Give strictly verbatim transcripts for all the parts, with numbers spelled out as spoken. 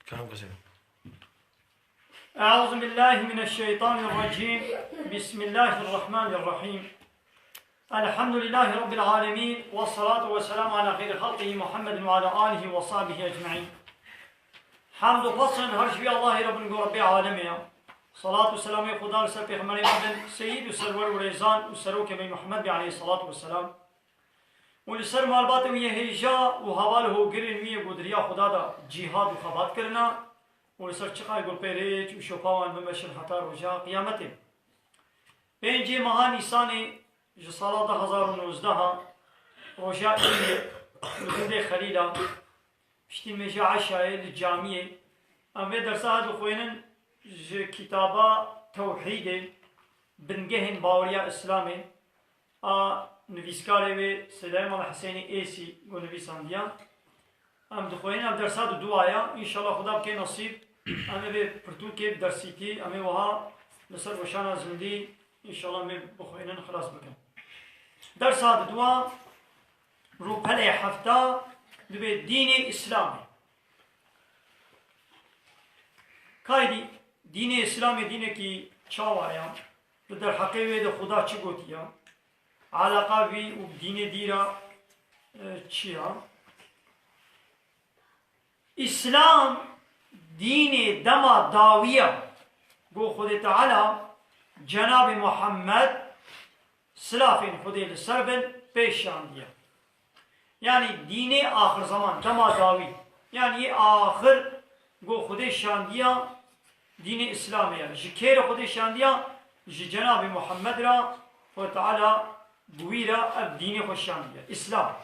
Kerem kesê. أعوذ بالله من الشيطان الرجيم. بسم الله الرحمن الرحيم. الحمد لله رب العالمين، والصلاة والسلام على خير خلقه محمد وعلى آله وصحبه أجمعين. Hamd û xwestin her ji vî Allahê re bin ku Rebbê alemê ye. Salat û selamê Xuda li ser pêxemberê me bin, seyîd û serwer û rêzan û serokê me Muhammed be aleyhissalatu vesselam. Û li ser malbatê wî yê hêja û heval û hogirên wî yê ku di riya Xuda de cîhad û xebat kirine û li ser çiqay ku pêrêç û şopa wan bimeşin heta roja qiyametê. Pêncê meha Nîsanê ji sala du hezar û nozdeh, roja Îdê li gundê Xelîla, piştî nimêja eşayê li camiyê, em vê dersa dixwînin ji kitaba Tewhîdê, Bingehên Baweriya Îslamê, a nivîskarê wê Selaymana Hesênî Êsî ku nivîsandiya. Em dixwînin ev dersa di duwa ya. Înşallah Xuda bike nesîb, em ê vê pirtûkê bi dersîtî, em ê wiha li ser weşana zindî, înşallah em ê bixwînin, xilas bikin. Dersa di duwa, rûpelê hefta, dibê dînê Îslamê. Kaydî, dînê Îslamê dînekî çawa ye? Di derheqê wê de Xuda çi gotiye? Eleqa vî û dînê dî re, e, çi ye? Îslam dînê dema dawî ye, ku Xwedê Teala Cenabê Muhammed, silafên Xwedê li ser bin, pêşandiye. Yanî dînê axir zeman, dema dawî. Yanî yê axir ku Xwedê şandiya dînê Îslamê ye. Ji kê re Xwedê şandiya? Ji Cenabê Muhammed re, Xwedê Teala bi wî re ev dînê xwe şandiye. Îslam.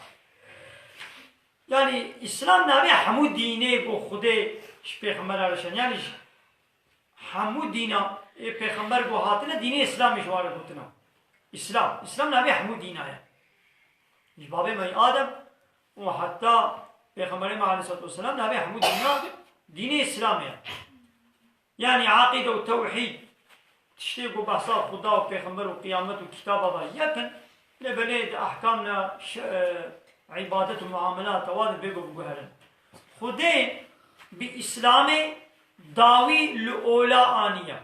Yanî Îslam navê hemû dînê ku Xwedê ji pêxembera re şandiye. Yanî ji hemû dîna ê pêxember ku hatine, dînê Îslamê ji wan re gotina. Îslam. Îslam navê hemû dîna ye. Ji babê me Adem û heta Pêxemberê me aleyhissalatu vesselam navê hemû dîna dînê Îslamê ye. Yanî aqîde û tewhîd, tiştê ku behsa Xuda û Pêxember û qiyamet û kitaba ve yek in, lê belê di ehkam ne ş-, e, îbadet û muamelata wa de bê ku biguherin. Xwedê bi Îslamê dawî li ola aniye.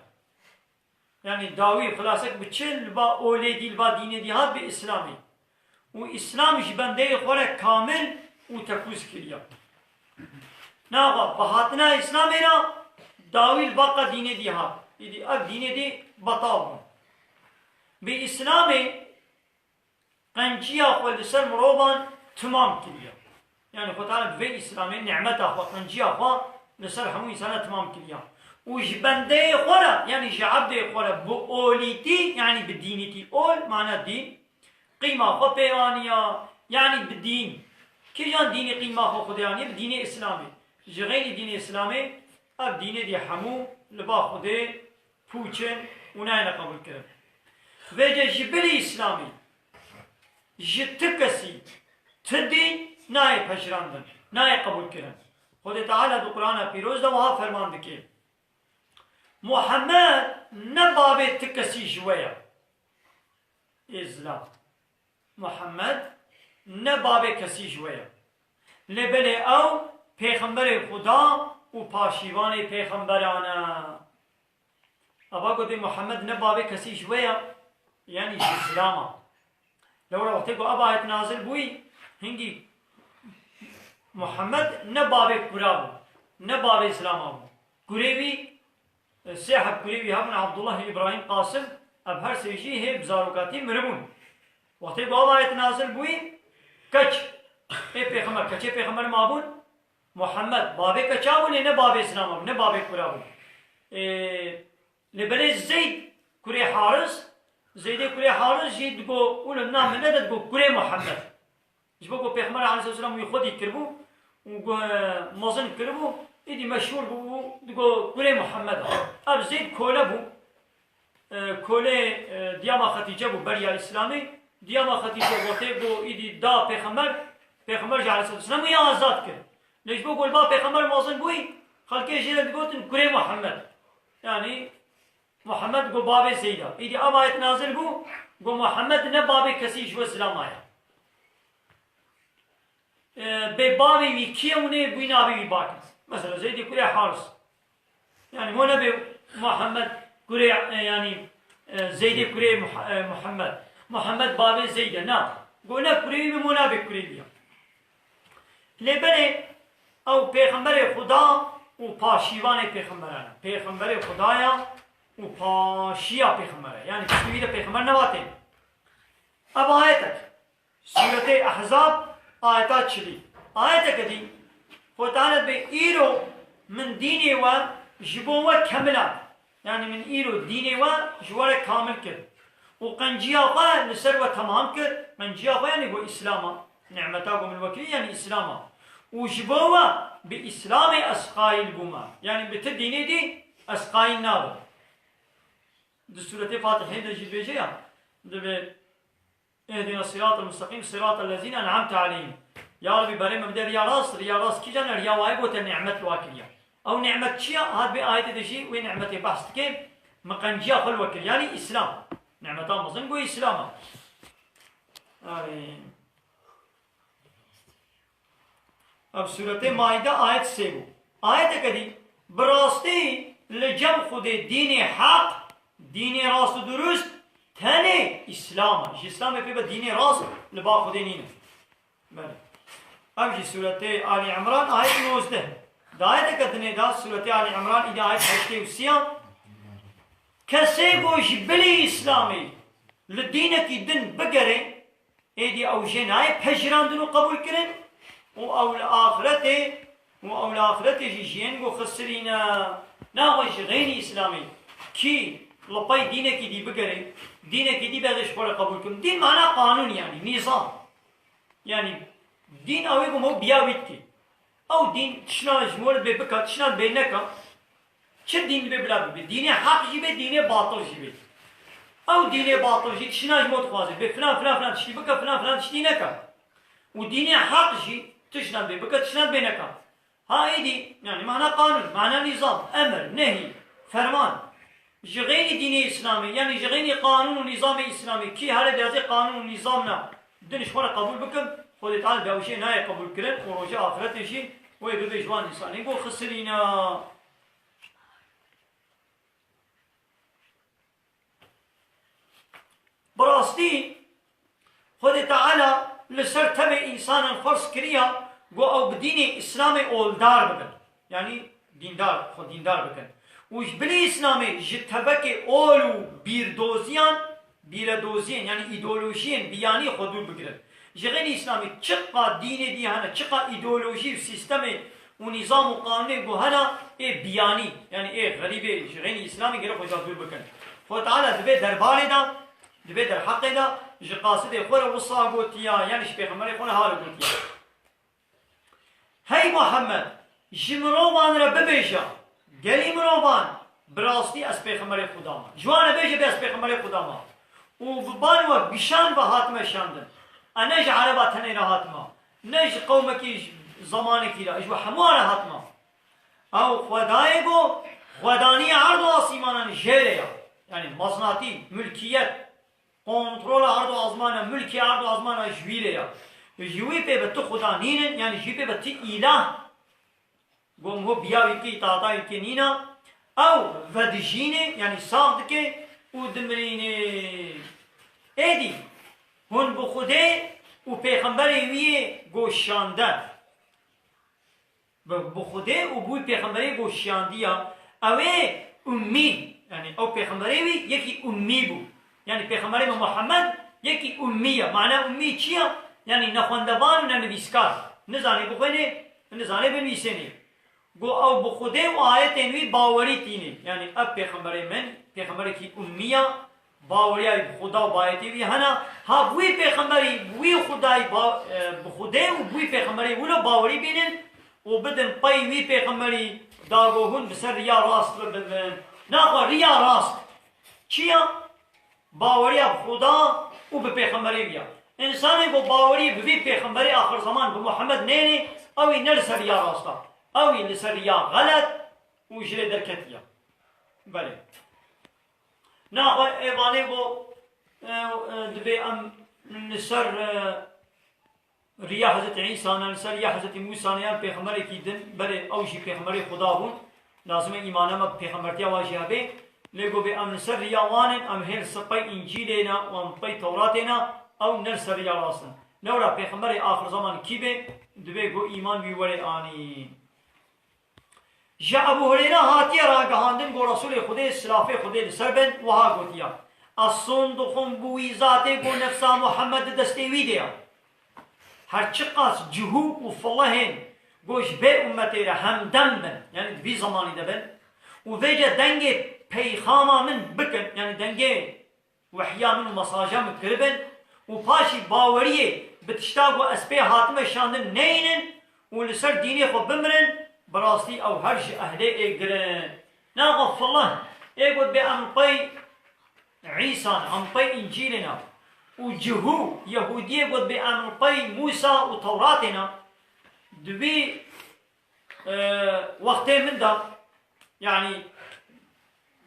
Yanî dawî, xilasek bi çi? Li ba olê dî, li ba dînê dî hat, bi Îslamê. Û Îslam ji bendeyê xwe re kamil û tekûz kiriye. Nava, bi hatina Îslamê re dawî li ba qe dînê dî hat. Îdî ev dînê dî betal bû. Bi Îslamê qenciya xwe li ser mirovan timam kiriye. Yanî Xwedê Teala bi vê Îslamê nimeta xwe, qenciya xwe li ser hemû însana timam kiriye. Û ji bendeyê xwe re, yanî ji ebdê xwe re bi olîtî, yanî bi dînîtî, ol mana dîn, qîma xwe pê aniya, yanî bi dîn. Kîjan dînî qîma xwe Xwedê aniye? Bi dînê Îslamê. Ji xeynî dînê Îslamê, ev dînê dî hemû li ba Xwedê pûç in û nayêne qebûlkirin. Vêce ji bilî Îslamê ji ti kesî, ti dîn nayê pejirandin, nayê qebûlkirin. Xwedê Teala di Qur'ana Pîroz de wiha ferman dike: Muhammed ne bavê ti kesî ji we ye. Ê zilam. Muhammed ne bavê kesî ji we ye. Lê belê ew pêxemberê Xuda û paşîvanê pêxemberan e. Ava gotê Muhammed ne bavê kesî ji we ye, yanî ji zilama. Lewra wextê ku ev ayet nazil bûyî, hingî Muhammed ne bavê kura bû, ne bavê zilama bû. Kurê wî, e, sê heb kurê wî hebûn, Abdullah, Îbrahîm, Qasim, ev her sê jî hê bi zarokatî miribûn. Wextê ku ev ayet nazil bûyî, keç ê pêxember, keçê pêxember mabûn, Muhammed bavê keça bû, lê ne bavê zilama bû, ne bavê kura bû. Ê, lê belê Zeyd kurê Haris, Zeydê kurê Haris jî digo, û li nav min ne de digo kurê Muhammed. Ji bo ku Pêxember aleyhisselam wî xwedî kiribû û gu-, mezin kiribû, êdî meşhûr bû û digo kurê Muhammed. Ev Zeyd kole bû. E, kolê, e, diyama Xetîce bû beriya Îslamê. Diyama Xetîce wextê ku êdî da Pêxember, Pêxember jî aleyhisselatu vesselam wî azad kir. Lê ji bo ku li ba Pêxember mezin bûyî, xelkê jê re digotin kurê Muhammed. Yanî Muhammed go bavê Zeyd a. Êdî ev ayet nazil bû, go Muhammed ne bavê kesî ji we zilama ye. E, bê bavê wî kî ye hûn ê bûyî navê wî bakin. Mesela Zeydê kurê Haris. Yani mo nebe Muhammed kurê, e, yani, e, Zeydê kurê Muha-, e, Muhammed. Muhammed bavê Zeyd e, na. Go ne kurê wî, mo nabe kurê wî ya. Lê belê ew pêxemberê Xuda û paşîvanê pêxemberan e. Pêxemberê Xuda ya û paşiya pêxember e. Yani piştî wî de pêxember nevatê. Ev ayetek. Sûretê Ehzab, ayeta çilî. Ayeteke dî, Xwedê Teala dibê, îro min dînê we ji bo we kemiland. Yani min îro dînê we ji we re kamil kir. Û qenciya xwe li ser we temam kir. Qenciya xwe yani go Îslam a. Nimeta ku min we kiriye, yani Îslam a. Û ji bo we bi Îslamê ez qayîl bûme. Yani bi ti dînê dî ez qayîl nabim. Di sûretê Fatihê de jî dibêje ya, dibê, "Ihdina siratal mustaqîm, siratal lezîne en'amte aleyhim." Ya Rebî, berê me bide riya rast, riya rast kîjan e? Riya wayê gote nimet li wa kiriye. Ew nimet çi ye? Hat vê ayetê de jî wê nimetê behs dike, min qenciya xwe li we kir. Yani Îslam. Nimeta mezin go Îslam e. Ay. Ev sûretê Maîde ayet sê bû. Ayeteke dî, bi rastî li cem Xwedê dînê heq, dînê rast û durust tenê Îslam e. Ji Îslamê pê ve dînê rast li ba Xwedê nîne. Belê. Ev jî sûretê Alî Imran ayet nozdeh. Di ayeteke dinê de sûretê Alî Imran îdî ayet heştê û sî ya. Kesê ku ji bilî Îslamê li dînekî din bigere, êdî ew jê nayê pejirandin û qebûlkirin û ew li axretê, û ew li axretê jî jiyên ku xisirîne. Naxwe ji xeynî Îslamê kî li pey dînekî dî bigere, dînekî dî bêje ji xwe re qebûl kirin. Dîn mana qanûn, yanî nîzam. Yanî dîn ew ê ku mo biya wî dikê. Ew dîn tişna ji mo li bê bika, tişna bê neka. Çi dîn dibe bila bibe? Dînê heq jî be, dînê batil jî be. Ew dînê batil jî tişna ji mo dixwaze. Bê filan, filan, filan tiştî bike, filan, filan tiştî neke. Û dînê heq jî tişna bê bike, tişna bê neke. Ha êdî, yani mana qanûn, mana nîzam, emir, nehî, ferman. Ji xeynî dînê Îslamê, yani ji xeynî qanûn û nîzamê Îslamê, kî here diyazê qanûn û nîzam ne, din ji xwe re qebûl bikim, Xwedê Teala bi ew jê nayê qebûl kirin û rojê axretê jî wê bibe ji wan însanên ku xisirîne. Bi rastî, Xwedê Teala li ser tevê însanan ferz kiriya ku ew bi dînê Îslamê oldar bibin. Yanî dîndar, xwe dîndar bikin. Û ji bilî Îslamê ji tevekê ol û bîrdoziyan, bîredoziyên, yanî îdeolojiyên biyanî xwe dûr bigirin. Ji xeynî Îslamê çiqa dînê dî hene, çiqa îdeolojî û sîstemê û nîzam û qanûnê ku hene, ê biyanî, yanî ê xerîbê ji xeynî Îslamê gere xwe ji dûr bikin. Xwedê Teala di vê derbarê de, di vê derheqê de ji qasidê xwe re wisa gotiya, yanî ji pêxemberê xwe re hare gotiya. Hey Muhammed, ji mirovan re bibêje, gelî mirovan, bi rastî ez pêxemberê Xuda me. Ji wan re bêje bê ez pêxemberê Xuda me. Û bi ban we gişan ve hatime şandin. Ez ne ji Ereba tenê re hatime, ne ji qewmekî, ji zemanekî re, ji we hemû re hatime. Ew Xwedayê ku xwedaniya erd û asîmanan jê re ye. Yanî meznatî, milkiyet, kontrola erd û azmana, milkê erd û azmana ji wî re ye. Ji wî pê ve ti xuda nînin, yanî ji wî pê ve ti îlah. Gom ho biya wî kî, îtaata wî kî nîna. Ew vedijînê, yanî sax dike û dimirînê. Êdî hûn bi Xwedê û pêxemberê wî yê goşande. Bi, bi Xwedê û bi wî pêxemberê ku şiyandiya, ew ê ummî, yanî ew pêxemberê wî yekî ummî bû. Yanî pêxemberê me Muhammed yekî ummî ye. Mana ummî çi ye? Yanî nexwendevan û nenivîskar. Nizanê bixwênê, nizanê binivîsênê. Ku ew bi Xwedê û ayetên wî bawerî tînê. Yanî ev pêxemberê min, pêxemberekî ummî ye. Baweriya wî bi Xuda û bayetê wî hene. Ha bi wî pêxemberî, bi wî Xudayî ba-, e, bi Xudê û bi wî pêxemberê wilo bawerî bînin û bidin pey wî pêxemberî da ku hûn bi ser riya rast bibin. Naxwe riya rast çi ya? Baweriya bi Xuda û bi pêxemberê wî ya. Însanê ku bawerî bi vî pêxemberê axir zeman bi Muhammed nênê, ew ê ne li ser riya rast a. Ew ê li ser riya xelet û ji lê derketiye. Belê. Naxwe ê vanê ku, e, e, divê em li ser, e, riya Hezretî Îsa ne, li ser riya Hezretî Mûsa ne yan pêxemberekî din, belê ew jî pêxemberê Xuda bûn. Lazim e îmana me bi pêxembertiya wan jî hebe. Lê got bê em li ser riya wan in, em hê li ser pey Încîlê ne û em pey Tewratê ne, ew ne li ser riya rast in. Lewra pêxemberê axir zaman kî bê, divê got îman wî were anîn. Ji Ebû Hureyre hatiye ragihandin, got Resûlê Xwedê, silafê Xwedê li ser bin, wiha gotiya, Ez son dixwim bi wî zatê, got nefsa Muhammed di destê wî de ya. Her çiqas cihû û filehên, got ji vê ummetê re hemdem bin, yanî di vî zemanî de bin, û vêce dengê peyxama min bikin, yanî dengê wehya min û mesaja min kiribin û paşî baweriyê bi tişta ku ez pê hatime şandin neynin û li ser dînê xwe bimirin, bi rastî ew her ji ehlê êgir in. Naxwe fileh ê got bê em li pey Îsa ne, em li pey Încîlê ne û cihû, Yehûdiyê got bê em li pey Mûsa û Tewratê ne. Di vî e, wextê min de, yanî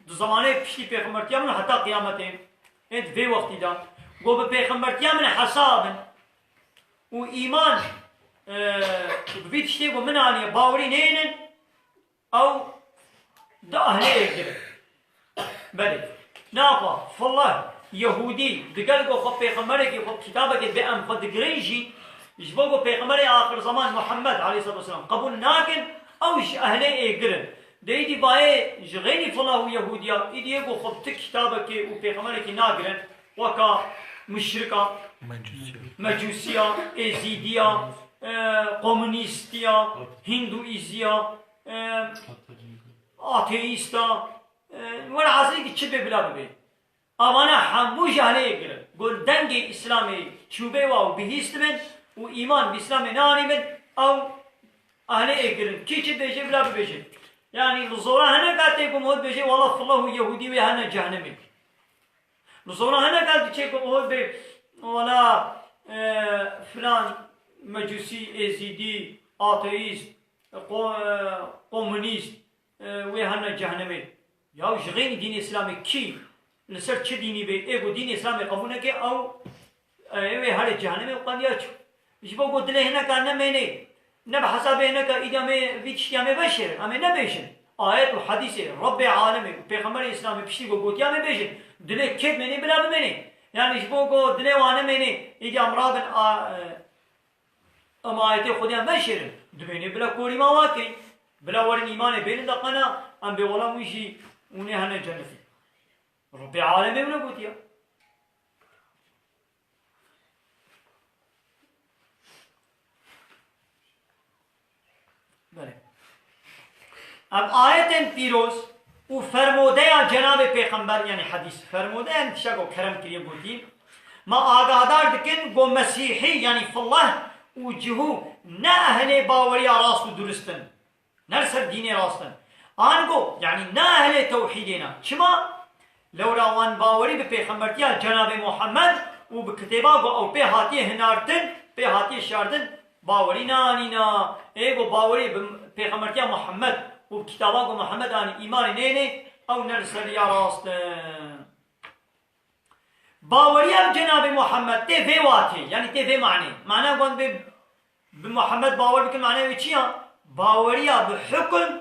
di zemanê piştî pêxembertiya min heta qiyametê, ê di vê wextî de, ku bi pêxembertiya min hesabin û îman, e, bi vî tiştê ku min aniye bawerî nênin, ew di ahlê êgir in. Belê. Naxwe, fileh, Yehûdî, digel ku xwe pêxemberekî xwe kitabekê bê em xwe digirin jî, ji bo ku pêxemberê axir zeman Muhammed aleyhisselatu vesselam qebûl nakin, ew ji ehlê êgir in. Dê îdî bayê ji xeynî fileh û Yehûdiya, îdî yê ku xwe bi ti kitabekê û pêxemberekî nagirin, weka muşrika, Mecûsiya. Mecûsiya, Êzîdiya, e, komunîstiya, Hîndûîziya, e, ateîsta, e, welhasilî ki çi bê bila bibê. Avana hemû ji ehlê êgir in. Got dengê Îslamê çûbê wa û bihîst bin û îman bi Îslamê neanî bin, ew ehlê êgir in. Kî çi dibêje bila bibêje. Yanî li zora hineka tê ku mihot bêje, wela fileh û Yehûdî wê hene cehennemê. Li zora hineka diçe ku mihot bê, wela, e, filan mecûsî, êzîdî, ateîst, ko-, e, komunîst, e, wê hene cehennemê. Ya ji xeynî dînê Îslamê kî li ser çi dînî bê, ê ku dînê Îslamê qebûl neke, ew, e, wê here cehennemê û qendiya çû. Ji bo ku dilê hineka nemênê, ne bi hesabê hineka îdî em ê vî tiştî em ê veşêrin, em ê nebêjin. Ayet û hedîsê Rebbê alemê û Pêxemberê Îslamê piştî ku gotiya em ê bêjin. Dilê kê dimênê bila bimênê. Yanî ji bo ku dilê wan nemênê, îdî em rabin a, e, Em ayetê Xwedê em veşêrin. Dibênê bila korîma wan key. Bila werin îmanê bênin de qena, em bê wela wî jî hûnê hene cennetê. Rebbê alemê wina gotiya. Belê. Ev ayetên pîroz û fermodeya Cenabê Pêxember, yanî hedîs, fermode, yanî tiştek ku kerem kiriye gotî, me agahdar dikin ku mesîhî, yanî fileh û cihû ne ehlê baweriya rast û durist in, ne li ser dînê rast in. Ango, yanî ne ehlê tewhîdê ne. Çima? Lewra wan bawerî bi pêxembertiya Cenabê Muhammed û bi kitêba ku ew pê hatiye hinartin, pê hatiye şardin, bawerî nanîna. Ê ku bawerî bi pêxembertiya Muhammed û bi kitaba ku Muhammed anî îmanê nênê, ew ne li ser riya rast in. Baweriya bi Cenabê Muhammed tê vê watê, yanî tê vê manê. Mana wan bê Bi Muhammed bawer bikin, manaya wê çi ya? Baweriya bi hukm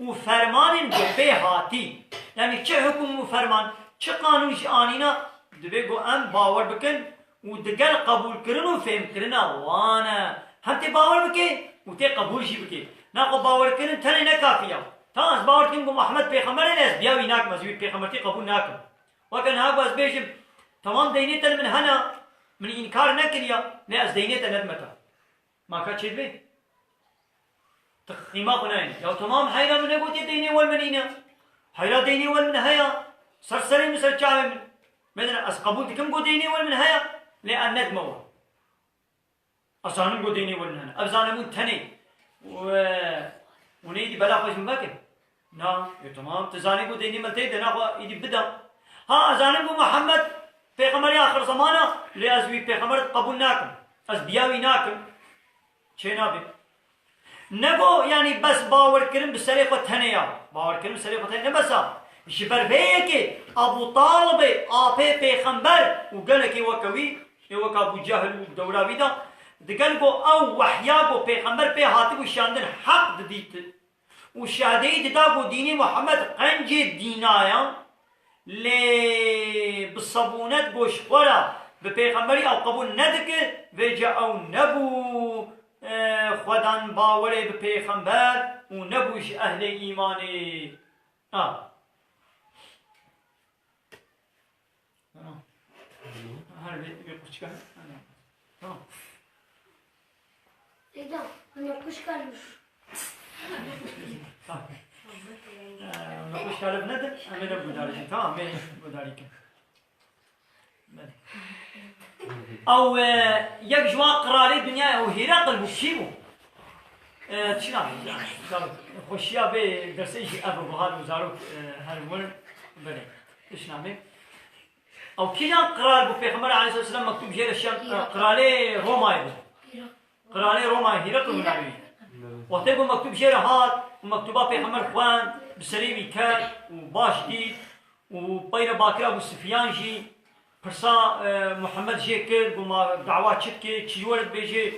û fermanên ku pê hatî. Yanî çi hukm û ferman, çi qanûn jî anîna, divê ku em bawer bikin û digel qebûlkirin û fêhmkirina wan e. Hem tê bawer bike û tê qebûl jî bike. Naxwe bawerkirin tenê ne kafî ya. Ta ez bawer dikim ku Muhammed pêxember e, lê ez biya wî nakim, ez wî pêxembertî qebûl nakim. Weke niha ku ez bêjim, temam deynê te li min hene, min înkar nekiriya, lê ez deynê te nedime te. Ma ka çêdibê? Tu qîma xwe nayênî. Ya temam heyra min negotiye deynê wel min îne. Heyra deynê wel min heya. Ser serê min, ser çavê min. Mesela ez qebûl dikim ku deynê wel min heya. Lê ez nedime we. Ez zanim ku deynê wel min hene. Ev zanebûn tenê. We, hûn ê îdî bela xwe ji min vekin. Na, e, tamam, tu zanî ku deynê me tê de, naxwe îdî bida. Ha, ez zanim ku Muhammed pêxemberê axir zemana, lê ez wî pêxember qebûl nakim. Ez biya wî nakim. Çê nabe. Ne ku, yanî, bes bawerkirin bi serê xwe tenê ya. Bawerkirin bi serê xwe tenê ne bes a. Ji ber vê yekê Ebû Talibê, apê pêxember û gelekê weke wî, ê weke Ebû Cehil û dewra wî de, Digel ku ew wehya ku pêxember pê hatibû şandin heq didît û şahdeyî dida ku dînê Muhammed qencê dîna ya, lê bi sebûnet ku ji xwe re bi pêxemberî ew qebûl nedikir, vêca ew nebû, e, xwedan bawerê bi pêxember û nebû ji ehlê îmanê. A. Tamam. Her bir, bir kuçka. Tamam. Eda, hani kuş kalmış. Tamam. Ee, ona kuş kalıp nedir? Ama da bu darıcı. Tamam, ben bu darıcı. Ew, e, yek ji wan qiralê dinyayê ew Hîreqil bû, kî bû? E, tişt nabê, xweşiya vê dersê jî ev bû, hal û zarok, e, her wir, belê, tişt nabê. Ew kîjan qral bû, Pêxember aleyhisselam mektûb jê re şiyan, e, qiralê Romayê bû. Qiralê Romayê Hîreqil bû navê wî. Wextê ku mektûb jê re hat û mektûba Pêxember xwend, bi serê wî ket û baş dît û peyre bakira Ebû Sufyan jî pirsa, e, Muhammed jê kir, got, ma dawa çi dikê, çi ji we re dibêje?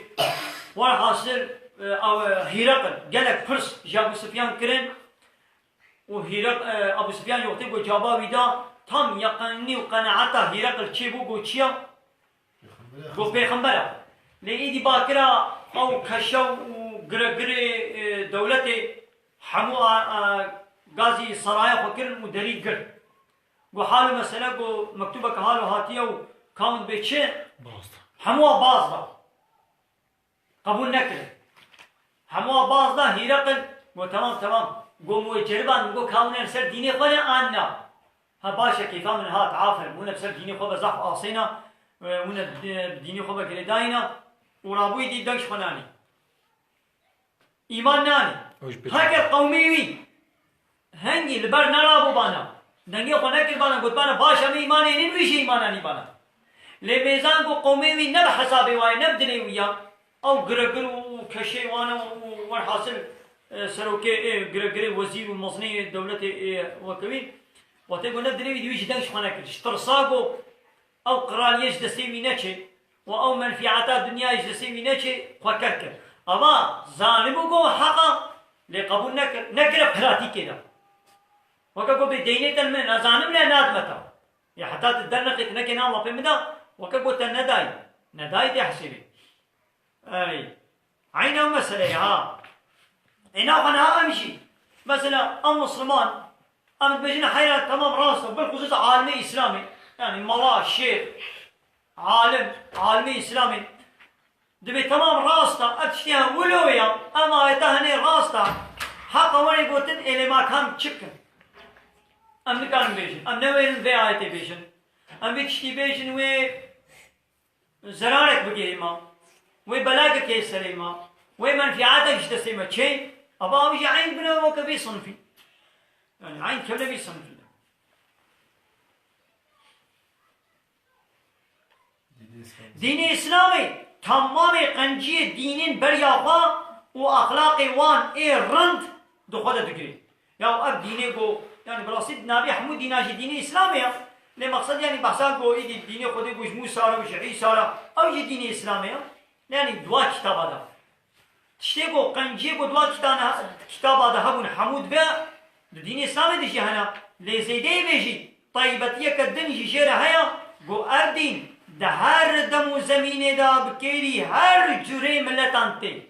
Werhasil, e, ew, e, Hîreqil gelek pirs ji Ebû Sufyan kirin û Hîreq-, e, Ebû Sufyan jî wextê got caba wî da, tam yeqinî û qenaeta Hîreqil çêbû, got çi ya? Got pêxember e. Lê êdî bakira ew keşew û giregirê, e, dewletê hemû a, a, gazî seraya xwe kirin û derî girt. Got hal û mesele, got mektûbeke hal û hatiye û ka hûn dibê çi? Baz da. Hemû a baz da. Qebûl nekirin. Hemû a baz da, Hîreqil got temam, temam. Got min wê ceriband, min got ka hûn ê li ser dînê xwe ne an na. Ha baş e, kêfa min hat, aferin. Hûn ê bi ser dînê xwe be zehf asêna, e, hûn ê bi, bi dînê xwe be girêdayîna û rabûyî dî deng ji xwe nanî. Îman nanî. Ew ji pêt Heger qewmê wî hengî li ber nerabû bana, dengê xwe nekir bana, got bana baş em îmanê nîn, wî jî îman anî bana. Lê mêzan ku qewmê wî ne bi hesabê wa ye, ne bi dilê wî ya, ew giregir û keşê wan e û werhasil, e, serokê, ê, giregirê wezîr û mezinê dewletê, ê, weke wî, wextê ku ne dilê wî, wî jî deng ji xwe nekir. Ji tirsa ku ew qiraliyê ji destê wî neçê û ew menfîeta dinyayê ji destê wî neçê, xwe ker kir. Ava zanibû ku heq e, lê qebûl nekir, nekire pratîkê de. Weke ku bê deynê te li min, ez zanim lê nadime te. Ya heta tu dernexî, tu nekê nav lapê min de, weke ku te nedayî. Nedayî tê hesêbê. Erê. Eyna ew mesele ye ha. Ê naxwe niha em jî, mesela em Musliman, em dibêjin heyra temam rast e, bilxusûs alimê Îslamê, yani mala, şêx, alim, alimê Îslamê, dibê temam rast e, ev tiştê wilo ye, em ayeta hinê rast e, heqa wan ê gotin, ê lê ma kam çi bikin? Em nikarin bêjin, em newêrin vê ayetê bêjin. Em vê tiştî bêjin wê zerarek bigihê me, wê belagekê serê me, wê menfîatek ji destê me çê, ava ew jî eyn bine weke vî sinfî. Yani eyn kevne vî sinfî. Dînê Îslamê temamê qenciyê dînên beriya xwe û exlaqê wan ê rind di xwe de digirê. Ya ev dînê ku, yani bi rastî navê hemû dîna jî dînê Îslamê ye. Lê mexsed yani behsa ku êdî dînê Xwedê ku ji Mûsa re û ji Îsa re, ew jî dînê Îslamê ye. Yani dua kitaba de. Tiştê ku qenciyê ku dua kitana, kitaba de hebûn hemû dibe, di dînê Îslamê de jî hene. Lê zêdeyê vê jî taybetiyeke din jî jê re heye ku ev dîn di her dem û zemînê de bi kêrî her curê miletan tê.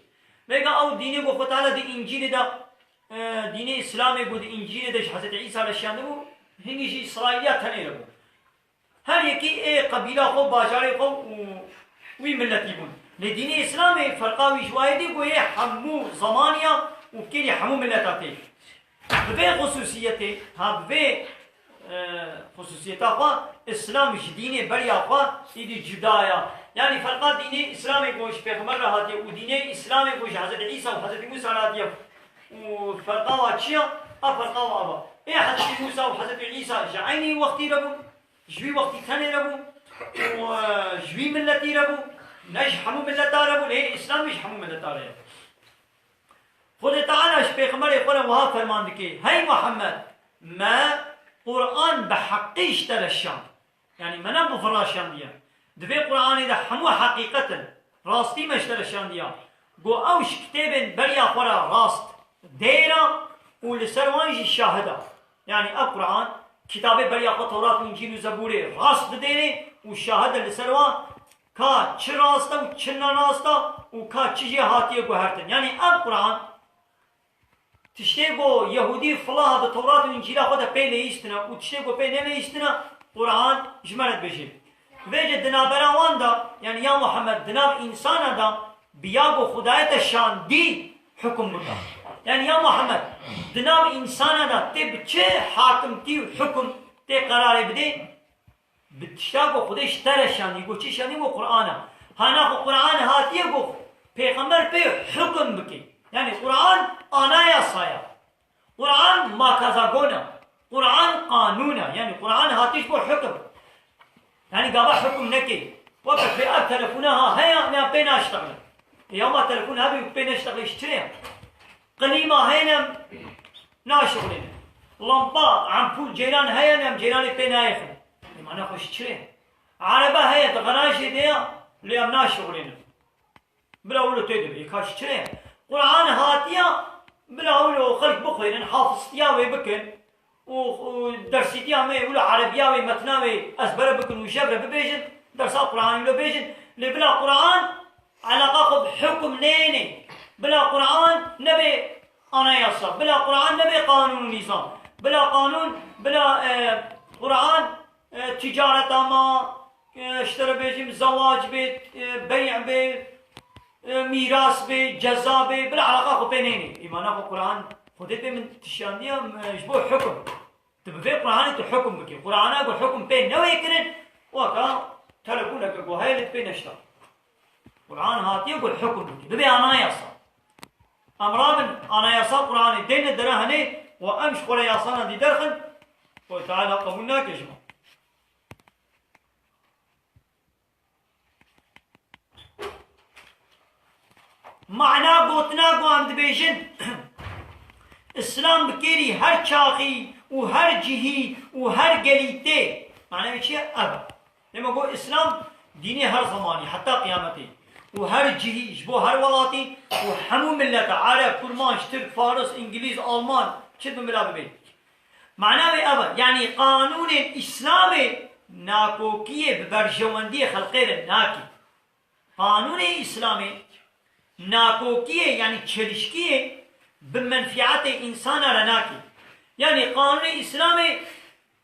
Vêga ew dînê ku Xwe Teala di Încîlê de, e, dînê Îslamê ku di Încîlê de ji Hezretî Îsa re şiyandibû, hingî ji Îsraîliya tenê re bû. Her yekî ê qebîla xwe, bajarê xwe û wî miletî bûn. Lê dînê Îslamê ferqa wî ji wayê dî ku yê hemû zemanî ya û bi kêrî hemû mileta tê. Bi vê xusûsiyetê, ha bi vê, e, xusûsiyeta xwe, Îslam ji dînê beriya xwe êdî cuda ya. Yanî ferqa dînê Îslamê ku ji Pêxember re hatiye û dînê Îslamê ku ji Hezretî Îsa û Hezretî Mûsa re hatiye û ferqa wa çi ya? A ferqa wa ava. Ê Hezretî Mûsa û Hezretî Îsa ji eynî wextî re bûn. Ji wî wextî tenê re bû û, e, ji wî miletî re bû, ne ji hemû mileta re bû, lê Îslamî ji hemû mileta re ye. Xwedê Teala ji Pêxemberê xwe re wiha ferman dike, Hey Muhammed, me Quran bi heqî ji te re şand. Yanî me ne bi vira şandiye. Di vê Quranê de hemû heqîqet in. Rastî me ji te re şandiya. Got, ew ji kitêbên beriya xwe re rast dêra û li ser wan jî şahid e. Yanî ev Quran, kitabê beriya xwe Tewrat û Încîl û Zebûrê rast didêrê û şahid e li ser wan, ka çi rast e û çi ne rast e û ka çi jê hatiye guhertin. Yanî ev Quran, tiştê ku Yehûdî fila di Tewrat û Încîla xwe de pê leyîstine û tiştê ku pê neleyîstine, Quran ji me re dibêje. Vêce di navbera wan de, yanî ya Muhammed, di nav însana de bi ya ku Xwedayê te şandî hukum bike. Yanî ya Muhammed, di nav însana de tê bi çi hakimtî û hukum tê qerarê bidê? Bi tişta ku Xwedê ji te re şandî, ku çi şandî, ku Quran e. Hana ku Quran hatiye ku pêxember pê hukum bike. Yanî Quran anayasa ye. Quran makazagon e. Quran qanûn e. Yanî Quran hatiye ji bo hukum. Yanî gava hukum neke. Weke pê ev telefona ha heye, ne pê naştexile. E, ya ma telefon hebe û pê neştexile, ji çi re ye? Klîma heye, ne naşixulêne. Lampa, empûl ceyran heye, ne em ceyranê pê nayêxin. Ê, ma ne xwe ji çi re? Erebe heye, di garajê de ya, lê em naşixulêne. Bila wilo tê de be, ê ka ji çi re? Quran hatiya, bila wilo xelk bixwênin, hafiztiya wê bikin û, û dersîtiya me wilo erebiya wê, metna wê ezbere bikin û jevre bibêjin, dersa Quranê wilo bêjin. Lê bila Quran, Eleqa xwe bi hukm neyênê. Bila Quran nebe anayasa. Bila Quran nebe qanûn û nîzam. Bila qanûn, bila, e, Quran, e, ticareta ma, e, ji te re bêjim, zewac bê, e, bey'e bê, e, mîras bê, ceza bê, bila eleqa xwe pê neyênê. Îmana xwe Quran Xwedê pê min tişandiya, e, ji bo hukm. Tu bi vê Quranê tu hukm bikî. Qurana ku hukm pê newê kirin, weka telefoneke ku heye lê tu pê neşta. Quran hatiye ku hukm bikî. Bibe anayasa. Em rabin anayasa Quranê deyne dere henê û em ji xwe re yasana dî derxin, Xwedê Teala qebûl nake ji me. Mana gotina ku em dibêjin, Îslam bi kêrî her çaxî û her cihî û her gelî tê. Mana wê çi ye? Ev e. Dema got Îslam dînê her zemanî, heta qiyametê. Û her cihî, ji bo her welatî û hemû milete, Ereb, Kurmanc, Tirk, Faris, Îngilîz, Alman, çi bi bila bibê. Mana wê ev e, yanî qanûnên Îslamê nakokiyê bi berjewendiyê xelqê re nake. Qanûnê Îslamê nakokiyê, yanî çelişkiyê bi menfîetê însana re nake. Yanî qanûnê Îslamê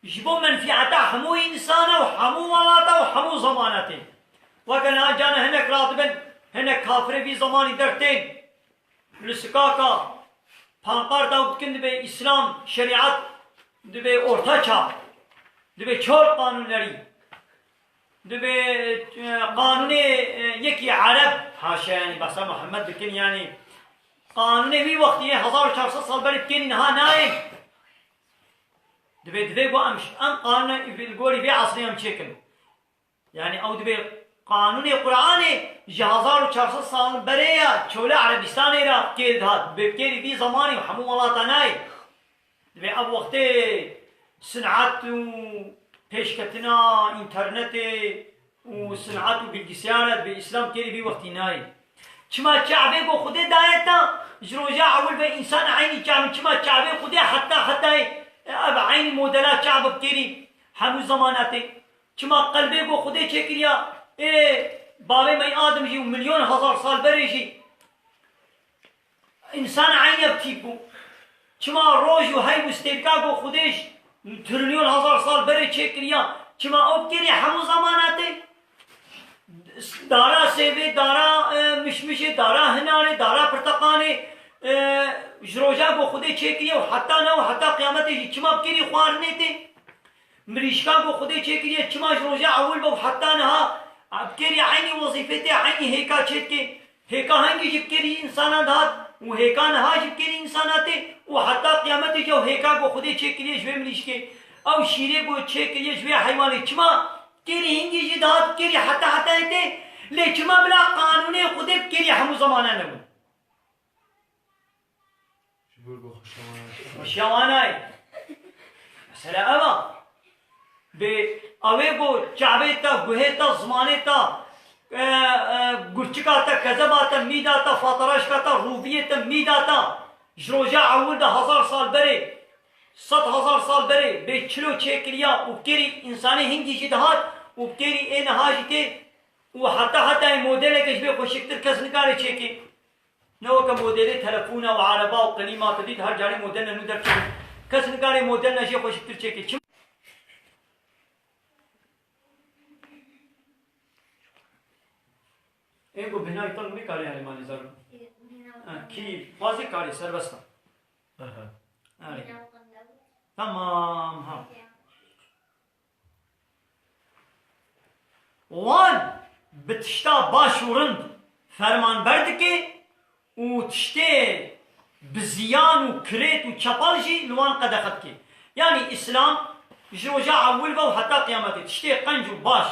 ji bo menfîeta hemû însana û hemû welata û hemû zemana tê. Weke niha cana hinek radibin, hinek kafirê vî zemanî dertên. Li sikaka pankarta û dikin dibê Îslam, şerîat dibê orta çağ, dibê çar qanûnlerî, dibê, e, qanûnê, e, yekî Ereb, haşa, yanî behsa Muhammed dikin, yanî qanûnê wî wextî yê hezar û çar sed sal berê dikin niha nayên. Dibê, divê ku em, em qanûna li gorî vê esrê em çêkin. Yanî ew dibê qanûnê Quranê ji hezar û çar sed sal berê ya çolê Erebistanê re kêr dihat. Bi kêrî vî zemanî hemû welata nayê. Dibê ev wextê sinat û pêşketina înternetê û sinat û bilgisayar e, dibê Îslam kêrî vî wextî nayê. Çima Kabe ku Xwedê daye te, ji roja ewil ve însan eynî Kabe, çima Kabe Xwedê heta hetayê, ev eynî modela Kabe bi kêrî hemû zemanatê. Çima qelbê ku Xwedê çêkiriya, ê, bavê me yê Adim jî û milyon hezar sal berê jî însan eynî ev tîp bû. Çima roj û heyv û stêrka ku Xwedê ji trilyon hezar sal berê çêkiriya, çima ew bi kêrî hemû zemanatê? Dara sêvê, dara, e, mişmişê, dara hinarê, dara pirteqanê, e, ji roja ku Xwedê çêkiriye û heta ne û heta qiyametê jî çima bi kêrî xwarinê tê? Mirîşka ku Xwedê çêkiriye, çima ji roja ewil ve û heta niha bi kêrî eynî wezîfê tê, eynî hêka çêdike? Hêka hingî jî bi kêrî însanan dihat û hêka niha jî bi kêrî însana tê û heta qiyametê jî ew hêka ku Xwedê çêkiriye ji vê mirîşkê, ew şîrê ku çêkiriye ji vê heywanê, çima kêrî hingî jî dihat, kêrî heta hetayê tê, lê çima bila qanûnê Xwedê bi kêrî hemû zemanan nebû? Ji bo ku xweşiya wan e. Xweşiya wan e. Mesele ev e. Bê ew ê ku çavê te, guhê te, zimanê te, E, e, gurçika te, kezeba te, mîda te, fataraşka te, rûviyê te, mîda te, ji roja ewil de hezar sal berê, sed hezar sal berê, bê çilo çêkiriya û bi kêrî însanê hingî jî dihat û bi kêrî ê niha jî tê û heta heta ê modeleke ji bê xweşiktir kes nikare çêkê. Ne weke modelê telefona û ereba û qelîma tu dît, her carê modelne nû derkevin. Kes nikare modelne jê xweşiktir çêkê. Çima? Ê ku bînayê te nikare herî malî zaro. Ha, kî xwazê karê serbest e. Aha. Erê. Tamam, ha. Wan bi tişta baş û rind fermanber dike û tiştê bi ziyan û kirêt û çepal jî li wan qedexe dike. Yanî Îslam ji roja ewil ve û heta qiyametê tiştê qenc û baş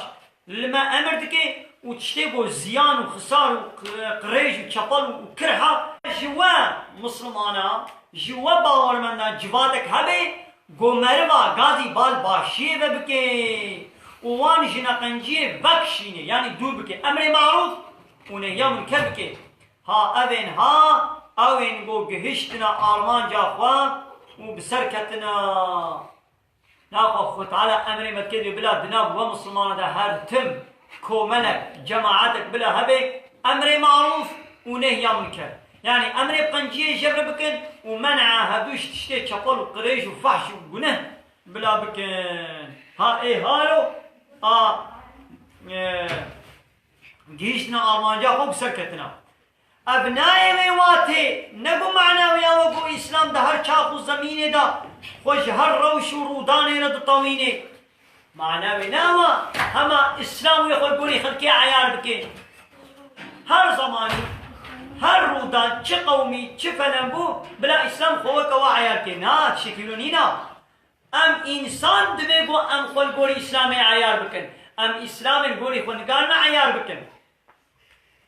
li me emir dike û tiştê ku ziyan û xisar û q-, qirêj û çepal û kirha ji we mislimana, ji we bawermenda civatek hebe, ku meriva gazî bal başiyê ve bike û wan ji neqenciyê vekişîne, yanî dûr bike, emrê marûf û nehya munker bike. Ha ev ên ha, ew ên ku gihiştine armanca xwe û bi ser ketine. Naxwe Xwe Teala emrê me dike dê bila di nav we misilmana de her tim komelek, cemaetek bila hebe, emrê marûf û nehya munker. Yanî emrê bi qenciyê jevre bikin û men'a hevdû ji tiştê çepel û qirêj û fahş û guneh bila bikin. Ha ê halo a, e, gihîştina armanca xwe bi ser ketina. Ev nayê wê watê, ne ku mana wê ya we ku Îslam di her çax û zemînê de xwe ji her rewş û rûdanê re ditewînê. Mana wê ne ew e, hema Îslam wê xwe gorî xelkê eyar bike. Her zemanî, her rûdan, çi qewmî, çi felen bû, bila Îslam xwe weke we eyar ke. Na, tiştekî wilo nîna. Em însan divê ku em xwe li gorî Îslamê eyar bikin. Em Îslamê li gorî xwe nikarine eyar bikin.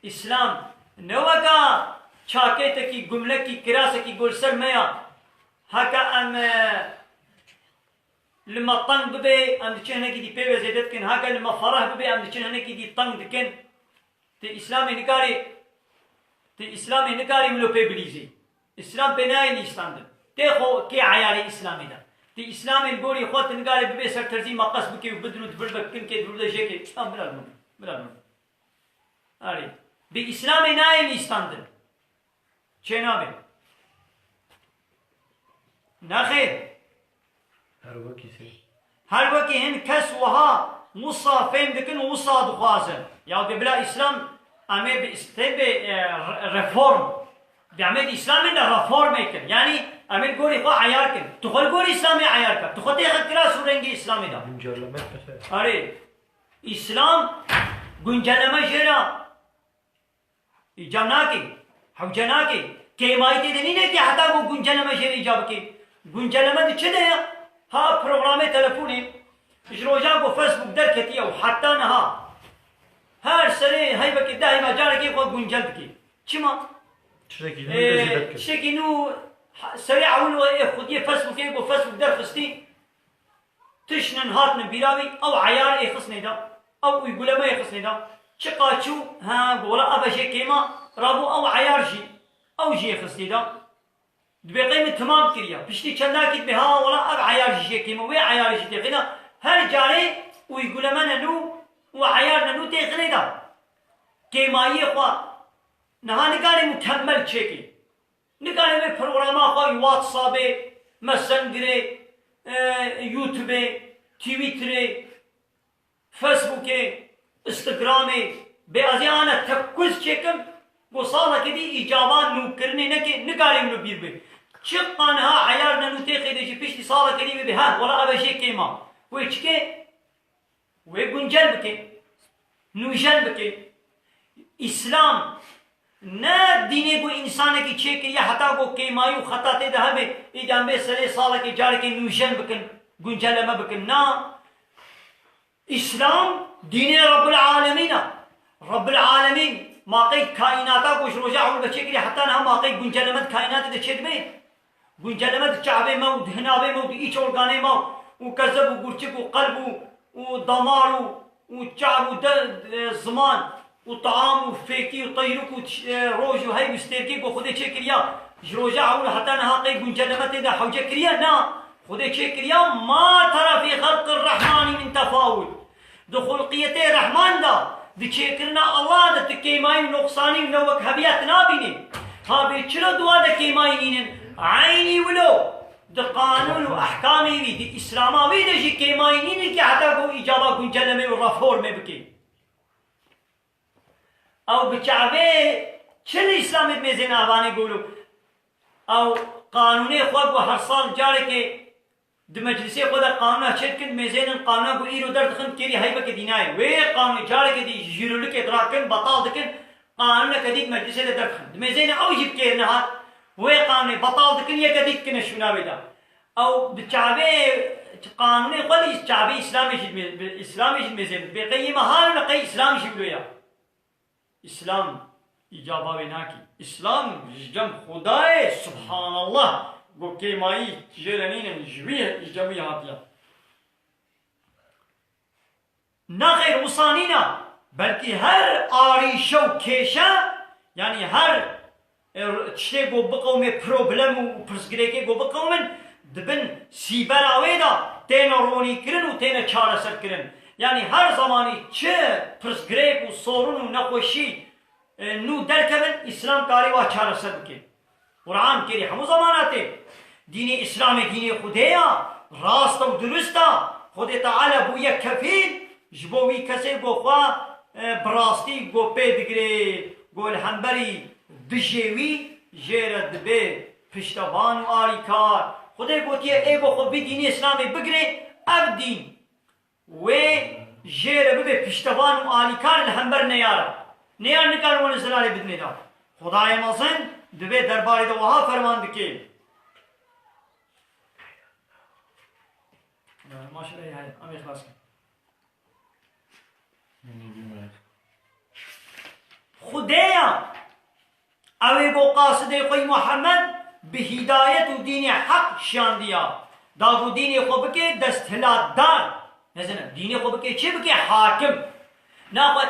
Îslam ne weka çakêtekî, gumlekî, kirasekî ku li ser me ya. Heke em, e, li me teng bibe, em diçin hinekî dî pê ve zêde dikin. Heke li me fereh bibe, em diçin hinekî dî teng dikin. Ti Îslamê nikarî, ti Îslamê nikarî wilo pê bilîzî. Îslam pê nayê lîstandin. Tê xwe kê eyarê Îslamê de. Ti Îslamê li gorî xwe ti nikarê bibê ser terzî meqes bikê û bidin û di vir de kin kê, di vir de jê kê. Îslam bila li min. Bila li min. Erê. Bi Îslamê nayê lîstandin. Çênabê. Nexêr. Her wekî sê. Her wekî hin kes wiha wisa fêm dikin û wisa dixwazin. Ya dê bila Îslam em ê bi Îs-, tê bi, e, re-, reform. Dê em ê di Îslamê de reformê kin. Yanî em ê li gorî xwe eyar kin. Tu xwe li gorî Îslamê eyar ke. Tu xwe têxe kiras û rengê Îslamê de. Güncelleme mesela. Erê. Îslam güncelleme jê re Îcab nake, hewce nake. Kêmayî tê de nîne ki heta ku guncelleme jê re îcab bike. Guncelleme di çi de ye? Ha programê telefonê, ji roja ku Facebook derketiye û heta niha her serê heyvekê, deh heyva carekê xwe guncel dike. Çima? Tiştekî nû Ê, dest pê dike. Tiştekî nû ha-, serê ewil ê xwediyê Facebookê ku Facebook derxistî, Tiştin hatine bîra wî, ew eyar ê xistnê de, ew uyguleme ê xistnê de. Çiqa çû, ha, gola ev e jê kêma, rabû ew eyar jî, ew jî ê xistê de. Dibê qey min timam kiriya. Piştî çendakî dibê, ha, wela ev eyar jî jê kêma, wê eyarê jî têxîna. Her carê uyguleme ne nû û eyar ne nû têxinê de. Kêmayiyê xwe niha nikare mukemmel çêkê. Nikare vê programa xwe WhatsAppê, Messengerê, e, YouTubeê, Twitterê, Facebookê, Instagramê, bê ez ê ana tekuz çêkim, ku salekê dî îcaba nûkirinê neke, nikare wilo bîr bê. Çiqa niha eyar ne nû têxê de jî piştî salekê dî bibê, heh, wela ev e jê kêma. Wê çike? Wê guncel bike, nûjen bike. Îslam ne dînê ku însanekî çêkiriye heta ku kêmayî û xeta tê de hebe, îdî em bê serê salekê carekê nûjen bikin, guncelleme bikin. Na. Îslam dînê Rebbil Alemîn e. Rebbil Alemîn maqey kaînata ku ji roja ewil ve çêkiriye heta niha maqey guncelleme di kaînatê de çêdibe. Guncelleme di çavê me û di hinavê me û di îç organê me û kezeb û gurçik û qelb û, û damar û, û çav û de, e, ziman. û taam û fêkî û teyrûk û tiş-, e, roj û heyv û stêrkê ku Xwedê çêkiriya, ji roja ewil heta niha qey guncelleme tê de hewce kiriye? Na. Xwedê çêkiriya, "Ma tera fî xelqir rehmanî min tefawut." Di xulqiyetê Rehman de, di çêkirina Allah de tu kêmayî û noqsanî û newekheviya tu nabînî. Ha bê çira di wa de kêmayî nînin? Eynî wilo. Di qanûn û ehkamê wî, di Îslama wî de jî kêmayî nînin ki heta ku îcaba guncellemê û reformê bikê. Ew bi çavê çi li Îslamê dimêzên avanê golo? Ew qanûnê xwe ku her sal carekê di meclisê xwe de qanûna çêdikin, dimêzênin qanûna ku îro derdixin kêrî heybeke dî nayê. Wê qanûnê carekê dî jîrolikê dirakin, betal dikin, qanûneke dî di meclisê de derdixin. Dimêzêne ew jî bi kêr nehat, wê qanûnê betal dikin, yeke dî dikine şûna wê de. Ew bi çavê qanûnê xwe lî çavê Îslamê jî dimê-, bi Îslamê jî dimêzênin. Bê qey yê me halo ne qey Îslam jî wilo ya. Îslam îcaba wê nakî. Îslam ji cem Xwedayê, subhanallah, ku kêmayî jê re nînin, ji wî, ji cem wî hatiye. Nexêr, wisa nîne, belkî her arîşe û kêşe, yanî her, e, tiştê ku biqewimê, problem û pirsgirêkê ku biqewimin, di bin sîbera wê de têne ronîkirin û têne çareserkirin. Yanî her zemanî çi pirsgirêk û sorun û nexweşî, e, nû derkevin, Îslam karê wa çareser bike. Quran kêrî hemû zamana tê. Dînê Îslamê dînê Xwedê ya, rast e û dirust e. Xwedê Teala bûye kefîl ji bo wî kesê ku xwe, e, bi rastî ku pê digirê, ku li hemberî dijê wî jê re dibe piştevan û alîkar. Xwedê gotiye, ê ku xwe vî dînê Îslamê bigirê, ev dîn wê jê re bibe piştevan û alîkar li hember neyara. Neyar nikare wan li zelalê bidinê de. Xwedayê mezin di vê derbarê de wiha ferman dike. Maşallah, heye, em ê xilas kin. Xwedê ya. Ew ê ku qasidê xwe yî Muhammed bi hîdayet û dînê heq şiyandiya. Da ku dînê xwe bike desthilatdar. Mezin e, dînê xwe bike çi bike? Hakim. Naxwe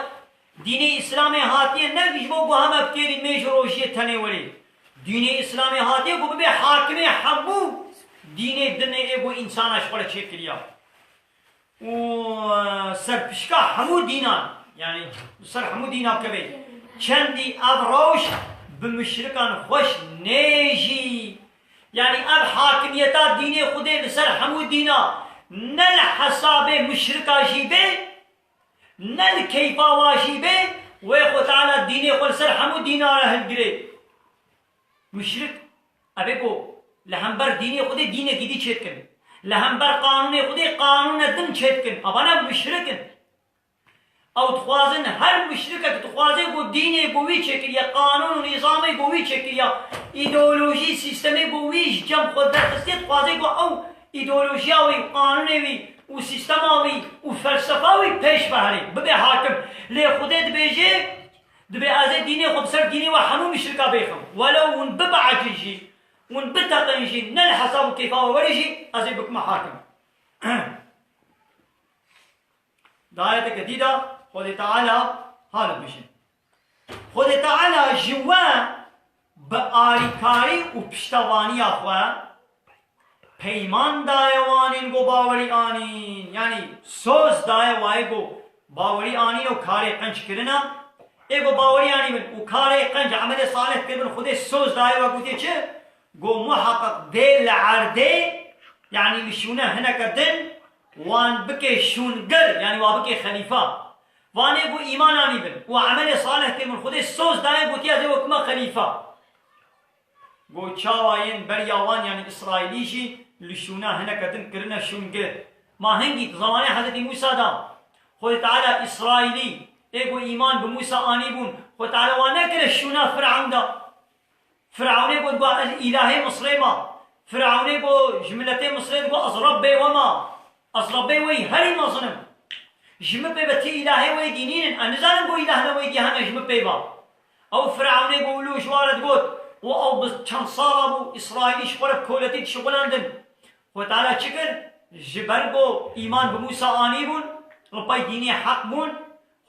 dînê Îslamê hatiye ne ji bo ku heme bi kêrî mêj û rojiyê tenê werê. Dînê Îslamê hatiye ku bibe hakimê hemû dînê dinê ê ku însana ji xwe re çêkiriya. û, e, serpişka hemû dînan, yanî ser hemû dînan kevê. Çendî ev rewş bi muşrikan xweş nê jî, yanî ev hakimiyeta dînê Xwedê li ser hemû dîna ne li hesabê muşrika jî bê, ne li keyfa wa jî bê, wê Xwe Teala dînê xwe li ser hemû dîna re hilgirê. Muşrik, ev ê ku li hember dînê Xwedê dînekî dî çêdikin. Li hember qanûnê Xwedê qanûne din çêdikin. Evana muşrik in. Ew dixwazin her muşrikek dixwaze ku dînê ku wî çêkiriye, qanûn û nîzamê ku wî çêkiriye, îdeolojî, sîstemê ku wî ji cem xwe derxistiye, dixwaze ku ew îdeolojiya wî, qanûnê wî û sîstema wî û felsefa wî pêş ve herê, bibe hakim. Lê Xwedê dibêje, Dibê ez ê dînê xwe bi ser dînê we hemû muşrika bêxim. Welew hûn bibeecin jî, hûn biteqin jî, ne li hesab û keyfa we were jî, ez ê bikime hakim. Di ayeteke dî de Xwedê Teala ha dibêje. Xwedê Teala ji we bi alîkarî û piştevaniya xwe Peyman daye wanên ku bawerî anîn, yanî soz daye wayê ku bawerî anîn û karê qenc kirine. Ê ku bawerî anîbin û karê qenc, emelê salih kiribin, Xwedê soz daye we gotiye çi? Ku muheqeq dê li erdê, yanî li şûne hineke din, wan bike şûngir, yanî wa bike xelîfa. Vanê ku îman anîbin û emelê salih kiribin, Xwedê soz daye gotiye ez ê we bikime xelîfa. Go çawa yên beriya wan, yanî Îsraîlî jî li şûna hineke din kirine şûngir. Ma hingî di zemanê Hezretî Mûsa de Xwedê Teala Îsraîlî ê ku îman bi Mûsa anîbûn, Xwedê Teala wan nekire şûna Firewn de. Firewnê got, got ez îlahê Misrê me. Firewnê got ji miletê Misrê digot ez Rebbê we me. Ez Rebbê we yî herî mezin im. Ji min pê ve ti îlahê wê dî nînin. Ez nizanim ku îlahna wê dî hene ji min pê ve. Ew Firewnê ku wilo ji wan re digot û ew bi çend sala bû Îsraîlî ji xwe re bi koletî dişixulandin. Xwe Teala çi kir? Ji ber ku îman bi Mûsa anîbûn, li pey dînê heq bûn,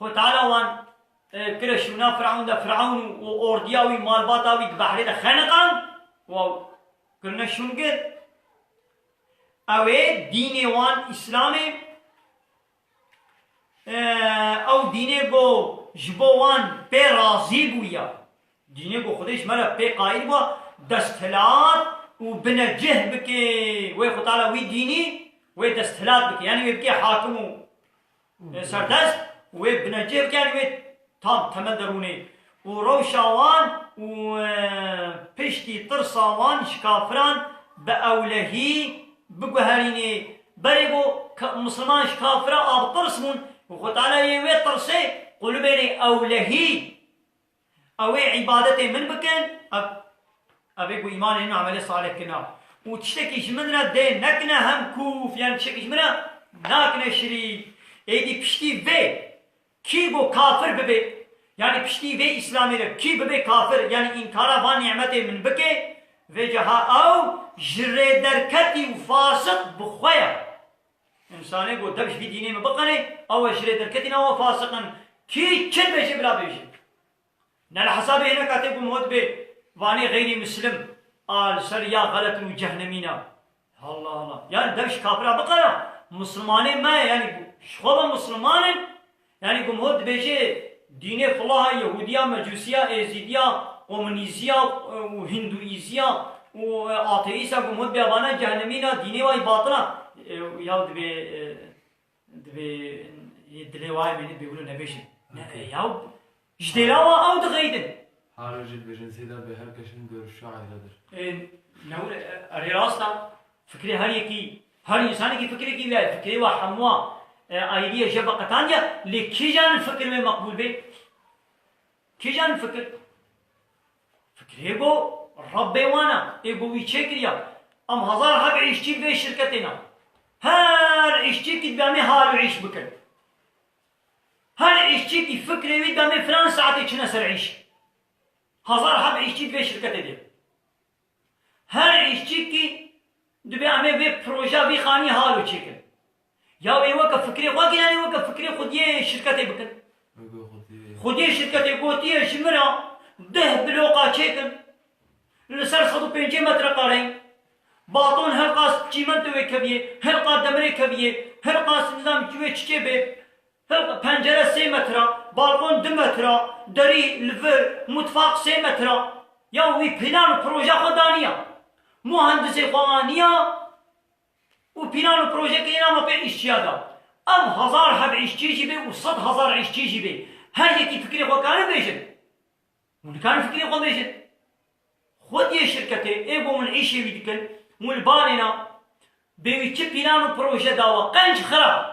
Xwe Teala wan e, kire şûna Firavun de, Firavun û ordiya wî, malbata wî di behrê de xeniqan, û kirine şûngir. Ew ê dînê wan Îslamê, e, ew dînê ku ji bo wan pê razî bûya. Dînê ku Xwedê ji me re pê qayîl bû, desthilat û binecih bike. Wê Xwe Teala wî dînî wê desthilat bike. Yanî wê bike hakim û, e, serdest, wê binecih bike, yanî wê tam temel derûnê. Û rewşa wan û, e, piştî tirsa wan ji kafiran bi ewlehî biguherînê. Berê ku ka-, Misliman ji kafira a bi tirs bûn, û Xwe Teala yê wê tirsê qulibênê ewlehî. Ew ê îbadetê min bikin, ev, ev ê ku îmanê min amelê salih kina. Û tiştekî ji min re dê nekine hemkûf, yanî tiştekî ji min re nakine şirîk. Êdî piştî vê, kî ku kafir bibe, yanî piştî vê Îslamê re kî bibe kafir, yanî înkara van nîmetê min bike, vêca ha ew ji rê derketî û fasiq bi xwe ye. Însanê ku dev ji vî dînê min biqene, ew e ji rê derketî, ne ew fasiq in. Kî çi dibêje bila bêje. Ne li hesabê hineka tê ku min got bê, vanê xeyrî muslim a li ser ya xelet in û cehnemî ne. Allah Allah. Yanî dev ji kafira biqere, Mislimanê me ye, yanî ji xwe ve Misliman in, yanî ku min got dibêje dînê filaha, Yehûdiya, Mecûsiya, Êzîdiya, Komunîziya, e, û Hindûîziya û, e, ateîsa ku min got bê vana cehnemî ne, dînê wa yî batil e. E, ya dibê, e, Divê yê dilê wa yê mêne bê wilo nebêjin. Ne, e, yaw, ji dêla wa ew dixeydin. Her rojê dibêjin sêda bê her kesin görüşü ayrıdır. E, ne wile, e, erê rast a. Fikrê her yekî, her însanekî fikrekî wî ye. Fikrê wa hemû wa, e, ayrî ye, je veqetandiye. Lê kîjan fikir wê meqbûl bê? Kîjan fikir? Fikrê go Rebbê wan e, ê go wî çêkiriya. Em hezar heb îşçî vê şirketê ne. Her îşçîkî dibe em ê hal û îş bikin. Her îşçîkî fikrê wî dibe em ê filan saetê çine ser îş. Hezar heb îşçî di vê şirketê de. Her îşçîkî dibê em ê vê proja vî xanî halo çêkin. Ya wê weke fikrê xwe kirin, yanî weke fikrê xwediyê şirketê bikin. Weke xwediyê. Xwediyê şirketê gotiye ji min re deh bloka çêkin. Li ser sed û pêncî metre kareyî. Balkon hilqas çîmento wê keviyê, hilqa demirê keviyê, hilqas nizam wê çiçê bê. Hilqa pencere sê metre, balkon du metre, derî li vir, mutfaq sê metre. Ya wî plan û proje xwe daniya. Muhendisê xwe aniya û plan û proje kirîna me pê îşçiya da. Ev hezar heb îşçî jî bê û sed hezar îşçî jî bê. Her yekî fikrê xwe karin bêjin. Hûn dikarin fikrê xwe bêjin. Xwediyê şirketê ê bo hûn îşê wî dikin, hûn li banê ne, bê wî çi plan û proje dawa, qenc xirab.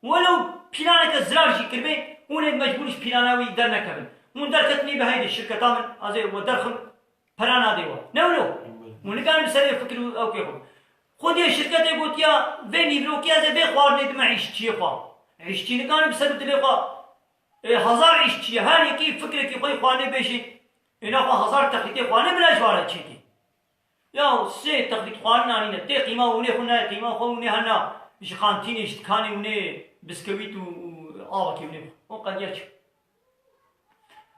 Welew planeke zirar jî kiribê, hûn ê mecbûr ji plana wî dernekevin. Hûn derketinî bi heydê şirketa min, ez ê we derxim, pera nadê we. Ne wilo? Hûn nikarin bi serê fikir û ewkê xwe. Xwediyê şirketê gotiya, vê nîvrokiya ez ê vê xwarinê dime îşçiyê xwe. Îşçî nikarin bi ser û dilê xwe Ê, hezar îşçî ye, her yekî fikrekî xwe yê xwarinê bêjî. Êna xwe hezar texlîtê xwarinê bila ji wa re çêkî. Ya sê texlît xwarin anîne, tê qîma hûnê xwe nayê, qîma xwe hûnê hena, ji xantînê, ji dikanê hûnê biskewît û, û avekê hûnê. O qediya çi?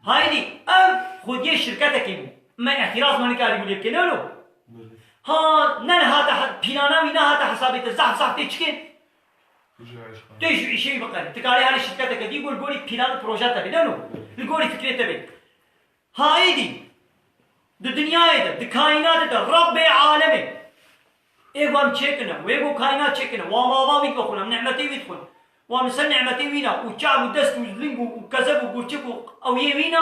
Haydî, ev xwediyê şirketekê bû. Me îhtiraz me nikarî bû lê bikê, ne wilo? Belê. Ha, ne hate he-, plana wî nehate hesabê te, zehf zehf tê çikê? Tê ji îşê wî biqerî. Ti karê herî şirketeke dî bû, li gorî plan û proje te bê, ne wilo? Li gorî fikrê te bê. Ha êdî, di dinyayê de, di kaînatê de, Rebbê alemê, ê ku em çêkine, wê ku kaînat çêkine, wa mava wî dixwin, em nîmetê wî dixwin. Wa min ser nîmetê wî ne, û çav û dest û ling û, û kezeb û gurçik û ew yê wî ne.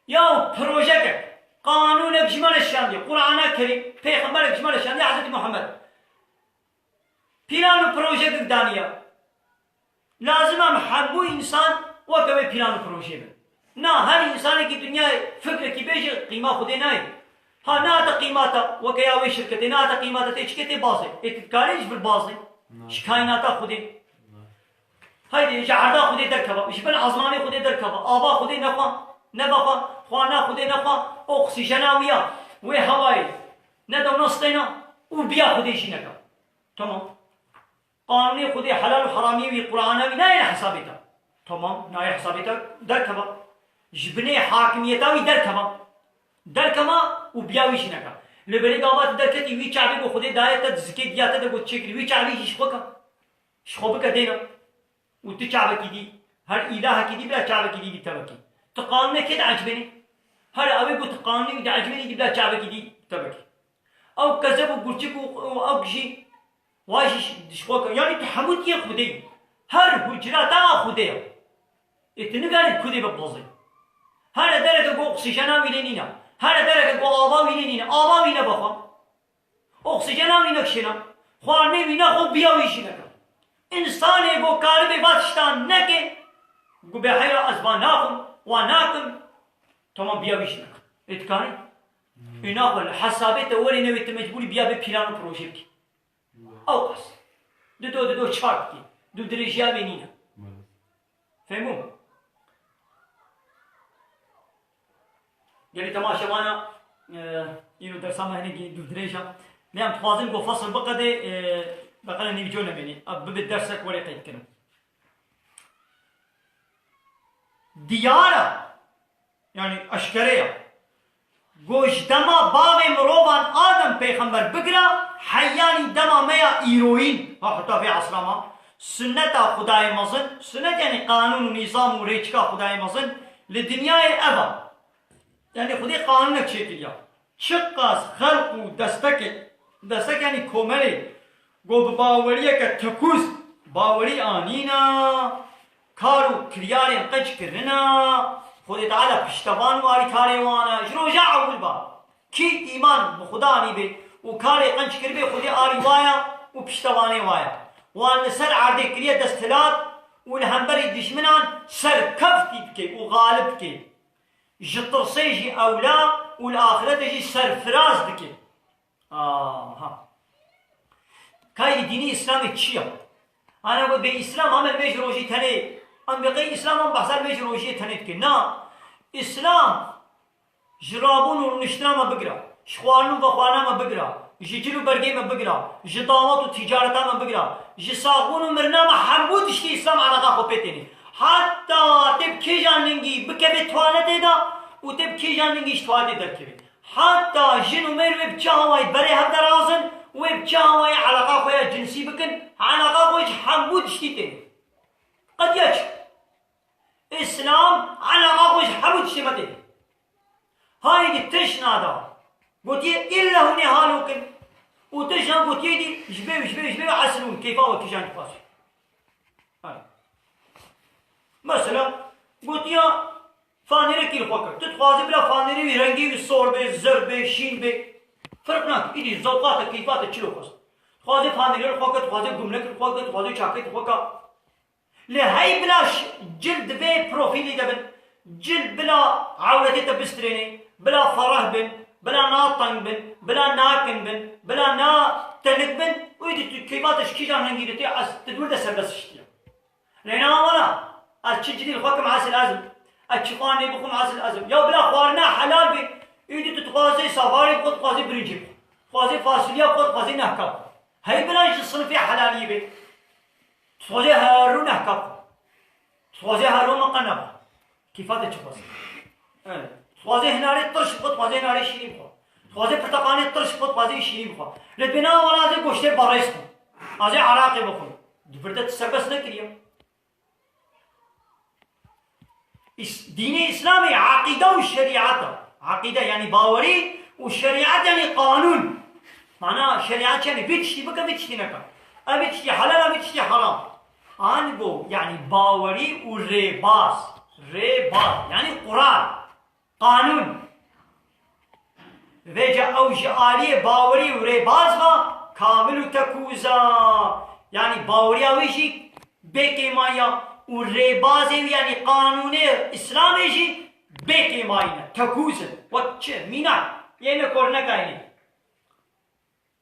Ya projeke, qanûnek ji me re şandiye, Qur'ana Kerîm, pêxemberek ji me re şandiye, Hezretî Muhammed. Plan û projeyek daniya. Lazim e em hemû însan weke wê plan û projeyê bin. Na, her însanekî dinyayê fikrekî bêje qîma Xwedê nayê. Ha, nehate qîmata, weke ya wê şirketê, nehate qîmata tê çikê tê bazê. Ê tu dikarî ji vir bazê? Na. Ji kaînata Xwedê. Na. Haydê, ji erda Xwedê derkeva, ji bin ezmanê Xwedê derkeva, ava Xwedê nexwe, neve xwe, xwarina Xwedê nexwe, oksîjena wî ya, wê hewayê, ne dewna steyna û biya Xwedê jî neka. Tamam. Qanûnê Xwedê helal û heramiyê wî, Qur'ana wî nayê li hesabê te. Tamam, nayê hesabê te derkeva. Ji binê hakimiyeta wî derkeva. Derkeva û biya wî jî neka. Li berê gava tu derketî wî çavê ku Xwedê daye te, zikê diya te de got çêkirî, wî çavê jî ji xwe ke. Ji xwe bike dêna. Û tu çavekî dî, her îlahekî dî bila çavekî dî bî tevekî. Tu qanûnê kê diecibênî? Her ewê ku tu qanûnê wî diecibênî dî bila çavekî dî tevekî. Ew kezeb û gurçik û, û ew jî, wa jî ji xwe ke. Yanî tu hemû tiyê Xwedê yî. Her hucra te a Xwedê ye. Ê tu nigerî Xwedê bi bizê. Here dereke ku oksîjena wî lê nîne. Here dereke ku ava wî lê nîne. Ava wî ne bixwe. Oksîjena wî nekişêne. Xwarinê wî nexwe, biya wî jî neke. Însanê ku karibê va tiştan neke, ku bê heyra ez va naxwim, wa nakim, tamam, biya wî jî neke. Ê dikarî? Ê naxwe li hesabê te werê newê tu mecbûrî biya bê pîlan û projê bikî. Ew qas. Dido, dido çar dikî. Du dirêjiya wê nîne. Fehmû? Gelî temaşevana, e, îro dersa me hinekî dûvdirêj e. Lê em dixwazin ku fesil biqede, e, beqele nîvco nemênî. Ev bibe dersek werê qeydkirin. Diyar e, yanî eşkere ye. Ku ji dema bavê mirovan Adem pêxember bigira, heyanî dema me ya îroyîn, ha heta vê esra me, sunneta Xwedayê mezin, sunnet yanî qanûn û nîzam û rêçika Xwedayê mezin, li dinyayê ev e. Yanî Xwedê qanûnek çêkiriya. Çiqas xelq û destekê, destek yanî komelê, ku bi baweriyeke tekûz bawerî anîna, kar û kiryarên qenc kirina, Xwedê Teala piştevan û alîkarê wan e, ji roja ewil ba. Kî îman bi Xuda anîbê û karê qenc kiribê, Xwedê alî wa ye û piştevanê wa ye. Wan li ser erdê kiriye desthilat û li hemberî dijminan serkeftî dike û xalib dike. Ji tirsê jî ewla û li axirete jî serfiraz dike. Aha. Kaydî dînî Îslamê çi ye? Ana got bê Îslam em ê ji rojî tenê, em bê qey Îslam em behsa li vê ji rojiyê tenê dike. Na, Îslam ji rabûn û rûniştina me bigira, ji xwarin û vexwarina me bigira, ji cil û bergê me bigira, ji dawet û tîcareta me bigira, ji saxbûn û mirina me hemû tiştî Îslam eleqa xwe pê tênê. Heta tê bi kêjan lingî bikeve tuwaletê de û tê bi kêjan lingî ji tuwaletê derkeve. Heta jin û mêr wê bi çi awayî berê hev derazin, wê bi çi awayî eleqa xwe ya cinsî bikin, eleqa xwe ji hemû tiştî tê. Qediya çi? Îslam eleqa xwe ji hemû tiştê me tê. Haydi tişt nada. Gotiye illa hûn ê halo kin. Û tişt jî gotiye dî ji bê, ji bê, ji bê esil hûn keyfa we kîjan dixwazî. Haydi. Mesela, gotiya fanêrekî li xwe kir. Tu dixwazî bila fanêrê wî rengê wî sor bê, zerd bê, şîn bê. Ferq nake. Îdî zewqa te, keyfa te çilo xwest. Dixwazî fanêrê li xwe kir, dixwazî gumlek li xwe kir, dixwazî çakêt li xwe ka. Lê hey bila ş-, cil di vê profîlê de bin. Cil bila ewretê te bistrênê, bila fereh bin, bila nateng bin, bila nakin bin, bila natenik bin, û îdî tu keyfa te ji kîjan rengî de tê, ez tu dûr de serbest şitiye. Lê na wala, ez çi cilî li xwe kim esil ez im. Ez çi xwarinê bixwim esil ez im. Ya bila xwarina helal bê, îdî tu dixwazê savarê bixwe, dixwazê birincê bixwe. Dixwazê fasulya bixwe, dixwazê nehka bixwe. Hey bila ji sinifê helaliyê bê. Dixwazê her rû nehka bixwe. Dixwazê her rû miqene bixwe. Kîfa te çi xwest? Evet. Dixwazê hinarê tirş bixwe, dixwazê hinarê şîrîn bixwe. Dixwazê pirteqanê tirş bixwe, dixwazê şîrîn bixwe. Lê dibê na wala ez ê goştê berêz bixwim. Ez ê eraqê bixwim. Di vir de tu serbest nekiriye. Îs-, dînê Îslamê eqîde û şerîet e. Eqîde yanî bawerî û şerîet yanî qanûn. Mana şerîet yanî vê tiştî bike, vê tiştî neke. Ev vê tiştî helal e, vê tiştî heram. Ango yanî bawerî û rêbaz. Rêbaz yanî qural. Qanûn. Vêca ew ji aliyê bawerî û rêbaz ve kamil û tekûz e. Yanî baweriya wî jî bê kêmayî ya û rêbazê wî, yanî qanûnê Îslamê jî bê kêmayî ne. Tekûz in. Wek çi? Mînak. Yê me kor nekayî.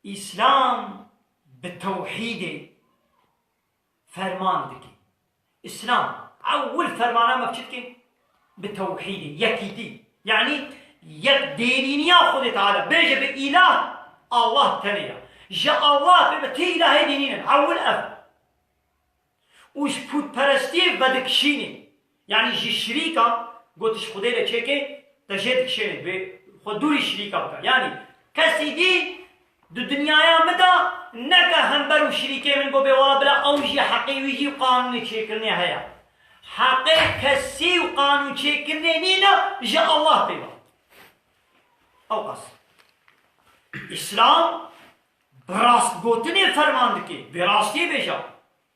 Îslam bi tewhîdê ferman dike. Îslam ewil fermana me bi çi dike? Bi tewhîdê, yekîtî. Yanî yek dêrîniya Xwedê Teala. Bêje bi îlah, Allah tenê ye. Ji Allah pê bi tê îlahê dî nînin. Ewil ev. û ji pûtperestiyê vedikişînê. Yanî ji şirîka, got ji Xwedê re çêke, te jê dikişêne, bê xwe dûrî şirîka bike. Yanî kesî dî di dinyaya min de neke hember û şirîkê min, got bê wala bila ew jî heqê wî jî û qanûnê çêkirinê heye. Heqê kesî û qanûn çêkirinê nîne, ji Allah pê ve. Ew qas. Îslam bi rastgotinê ferman dike, bi rastiyê bêje.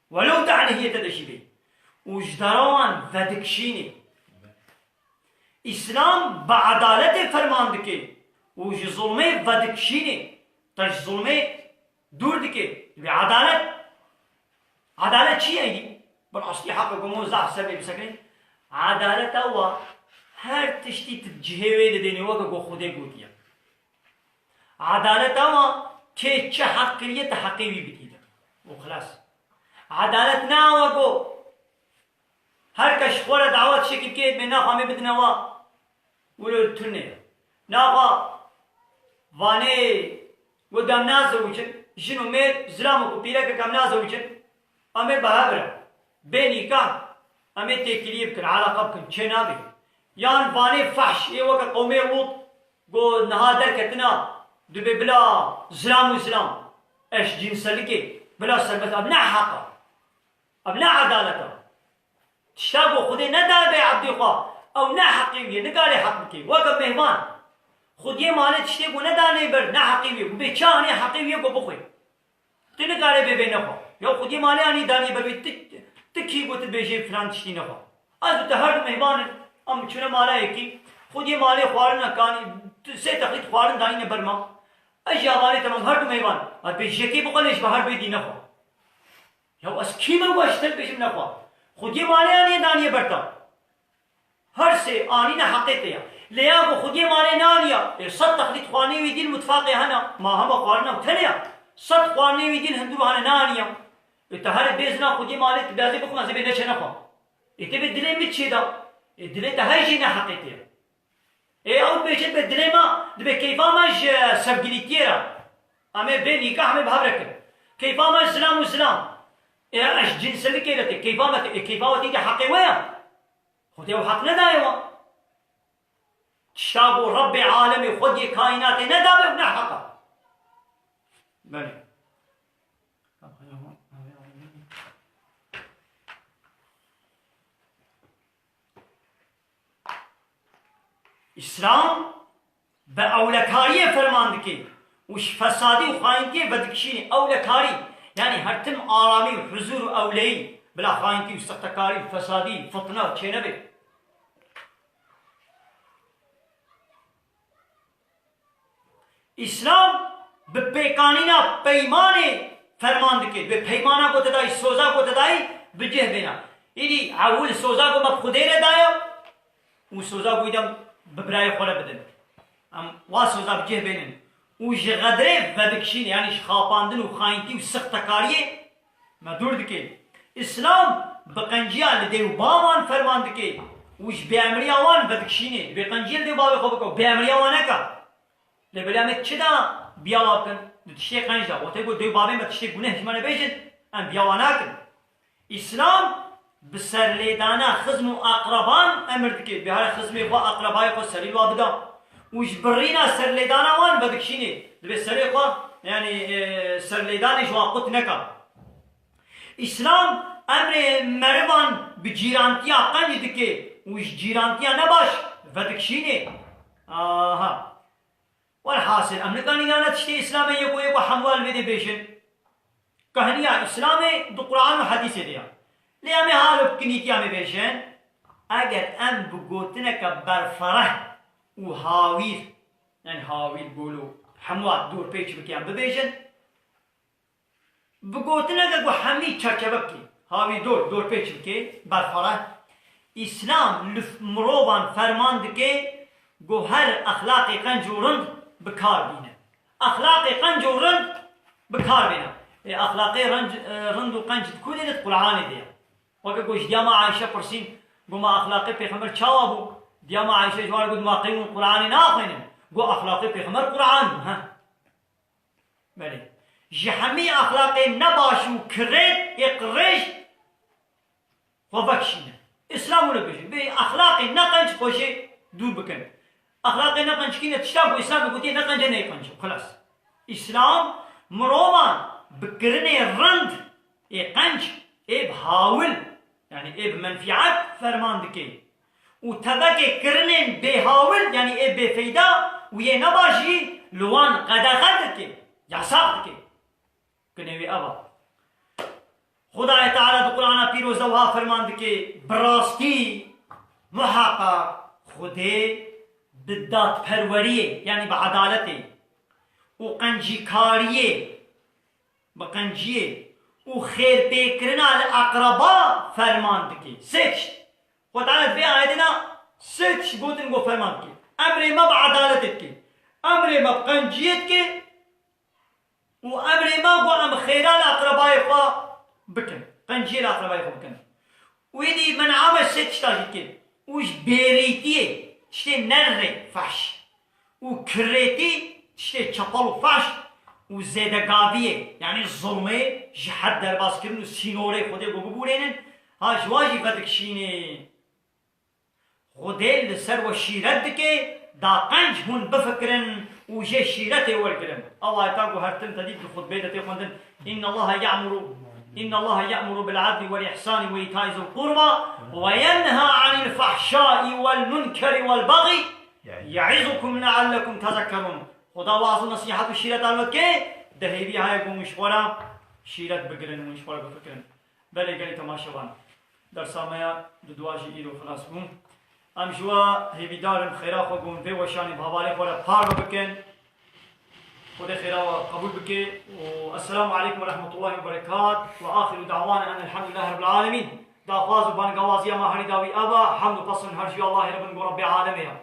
Welew dehlehiyê te de jî bê. Û ji dera wan vedikişînê. Îslam bi edaletê ferman dike û ji zulmê vedikişînê. Te ji zulmê dûr dike. Bi edalet. Edalet çi ye yî? Bi rastî heq e ku min zaf ser pê bisekinî. Edalet ew e, her tiştî tu cihê wê didênî weke ku Xwedê gotiye. Edalet ew e, kê çi heq kiriye, tu heqê wî bidî de. Û xilas. Edalet ne ew e ku her kes ji xwe re dawa tiştekî bike, bê naxa me bidine wa. Wilo li tune ye. Naxa vanê got em nazewicin, jin û mêr, zilam û ku pîrekek em nazewicin, em ê bi hev re. Bê nîkah, em ê têkiliyê bikin, eleqa bikin, çê nabe. Yan vanê fehş, ê weke qewmê Lût, Got, niha derketina, dibê bila zilam û zilam, eşcinselikê, bila serbest, ev ne heq e. Ev ne edalet e. Tişta ku Xwedê nedaye bê ebdê xwe, ew ne heqê wî ye, nikare heq bike. Weke mêvan, Xwediyê malê tiştê ku nedanê ber, ne heqê wî ye. Ku bê çi anî heqê wî ye ku bixwe. Tu nikare bê vê nexwe. Ya Xwediyê malê anî danî ber wî, tu, tu kî got tu bêjê filan tiştî nexwe. Ez û te her du mêvan in, em çûne mala yekî. Xwediyê malê xwarina kanî, tu sê texlît xwarin danîne ber me. Ez jî avanê te me her du mêvan. Ez bê jekê bixwe lê ji me her du yê dî nexwe. Ya ez kî me ku ez ji te bêjim nexwe. Xwediyê malê anî danî ber te. Her sê anîne heqê te ya. Lê ya ku Xwediyê malê naniya, ê sed texlît xwarinê wî dî li mutfaqê hene, ma hema xwarina û tenê ya. Sed xwarinê wî dî li hundir hene naniya. Ê te here bê zina Xwediyê malê tu bê ez ê bixwim, ez ê bê neçe nexwim. Ê te bê dilê min çê da. Ê dilê te her jê ne heqê te ya. Ê ew dibêje bê dilê me, dibê keyfa me ji sevgilîtiyê re. Em ê bê nîkah, em ê bi hev re kin. Keyfa me ji zilam û zilam. Ê ez ji cinselikê re tê. Keyfa me tê. Ê keyfa we tê de heqê we ya. Xwedê ew heq nedaye wan. Tişta ku Rebbê alemê, Xwediyê kaînatê nedabe, ew ne heq e. Belê. Îslam bi ewlekariyê ferman dike û ji fesadî û xayintiyê vedikişînê. Ewlekarî, yanî her tim aramî û huzûr û ewleyî, bila xayintî û sextekarî û fesadî, fitne çênebe. Îslam bi pêkanîna peymanê ferman dike. Bi peymana ku te dayî, soza ku te dayî, bi cih bêne. Îdî ewil soza ku me bi Xwedê re daye û soza ku îdem bi birayê xwe re bidin. Em wa soza bi cih bênin. Û ji xedrê vedikişîn, yanî ji xapandin û xayintî û sixtekariyê me dûr dike. Îslam bi qenciya li dê û bavan ferman dike û ji bêemriya wan vedikişînê. Dibê qenciya li dê û bavê xwe bike û bêemriya wan neke. Lê bila me çi da biyawa bikin? Di tiştê qenc da. Wextê ku dê û bavê me tiştê guneh ji me re bêjin, em biyawa nakin. Îslam bi serlêdana xizm û aqraban emir dike. Bihare xizmê xwe, aqrabayê xwe serî wa bida. Û ji birîna serlêdana wan vedikişînê. Dibê serê xwe, yanî, e, serlêdanê ji wan qut neka. Îslam emrê merivan bi cîrantiya qenc dike û ji cîrantiya nebaş vedikişînê. Aha. Welhasil, em nikanî dana tiştê Îslamê yek û yek û hemû li vê dê bêjin. Kahniya Îslamê di Quran û Hedîsê de ya. Lê em ê halo bi kinîtiya me bêjin, eger em bi gotineke berfereh û hawîr, yanî hawîr, golo, hemû dorpêç bike em bibêjin, Bi gotineke ku hemî çerçeve bike, hawî dor, dorpêç bike, berfireh, Îslam li mirovan ferman dike ku her exlaqê qenc û rind bi kar bîne. Exlaqê qenc û rind bi kar bîne. Ê exlaqê renc, e, rind û qenc di ku de? Di Qur'anê de ye. Weke ku ji diya me Ayşe pirsîn, got, ma exlaqê Pêxember çawa bû? Diya me Ayşe ji wan re got, ma qey hûn Qur'anê naxwînin? Got, exlaqê Pêxember Qur'an bû, he. Belê. Ji hemî exlaqê nebaş û kirêt ê qirêj Xwe vekişîne. Îslam wilo bêje. Bê exlaqê ne qenc xwe jê dûr bikin. Exlaqê ne qenc kî ne? Tişta ku Îslam gotiye ne qenc e, ne qenc e. Xilas. Îslam mirovan bi kirinê rind ê qenc, ê bi hawil, yanî ê bi menfîet ferman dike. Û tevekê kirinên bêhawil, yanî ê bêfeyda û yê nebaş jî li wan qedexe dike, yasax dike. Gunê wî ev e. Xwedayê Teala di Qur'ana Pîroz de wiha ferman dike, bi rastî, muheqeq, Xwedê bi dadperweriyê, yanî bi edaletê û qencîkariyê, bi qenciyê û xêrpêkirina li eqreba ferman dike. Sê tişt. Xwedayê di vê ayetê de sê tişt gotin ku ferman dike. Emrê me bi edaletê dike. Emrê me bi qenciyê dike. Û emrê me ku em xêra li eqrebayê xwe bikin, qenciyê li eqrebayê xwe bikin. Û êdî men'a me sê tişta jî dike. Û ji bêrîtiyê, tiştê nerrê, fehş, û kirêtî, tiştê çepel û fehş, û zêdegaviyê, yanî zulmê, ji hed derbaskirin û sînorê Xwedê ku bibûrênin, ha ji wan jî vedikişînê. Xwedê li ser we şîret dike, da qenc hûn bifikirin û jê şîretê wergirin. Ew ayeta ku her tim te dît di xutbeyê de tê xwendin, إن الله يأمر، إن الله يأمر بالعدل والإحسان وإيتاء ذي القربى وينهى عن الفحشاء والمنكر والبغي يعظكم لعلكم تذكرون. Xweda waz û nesîhet û şîreta li we dike, di hêvî heye ku hûn ji xwe re şîret bigirin û hûn ji xwe re bifikirin. Belê gelî temaşevan. Dersa me ya di dua jî îro xilas bû. Em ji we hêvîdar in xêra xwe ku hûn vê weşanê bi hevalê xwe re parve bikin. Xwedê xêra we qebûl bike. Û Esselamu aleykum ve rahmetullahi ve berekat. Ve axiru da'wana en elhamdülillahi rabbil alemin. Daxwaz û bangawaziya me herî dawî ev e. Hemd û pesn her jî Allahê re bin ku Rebbê alemê ye.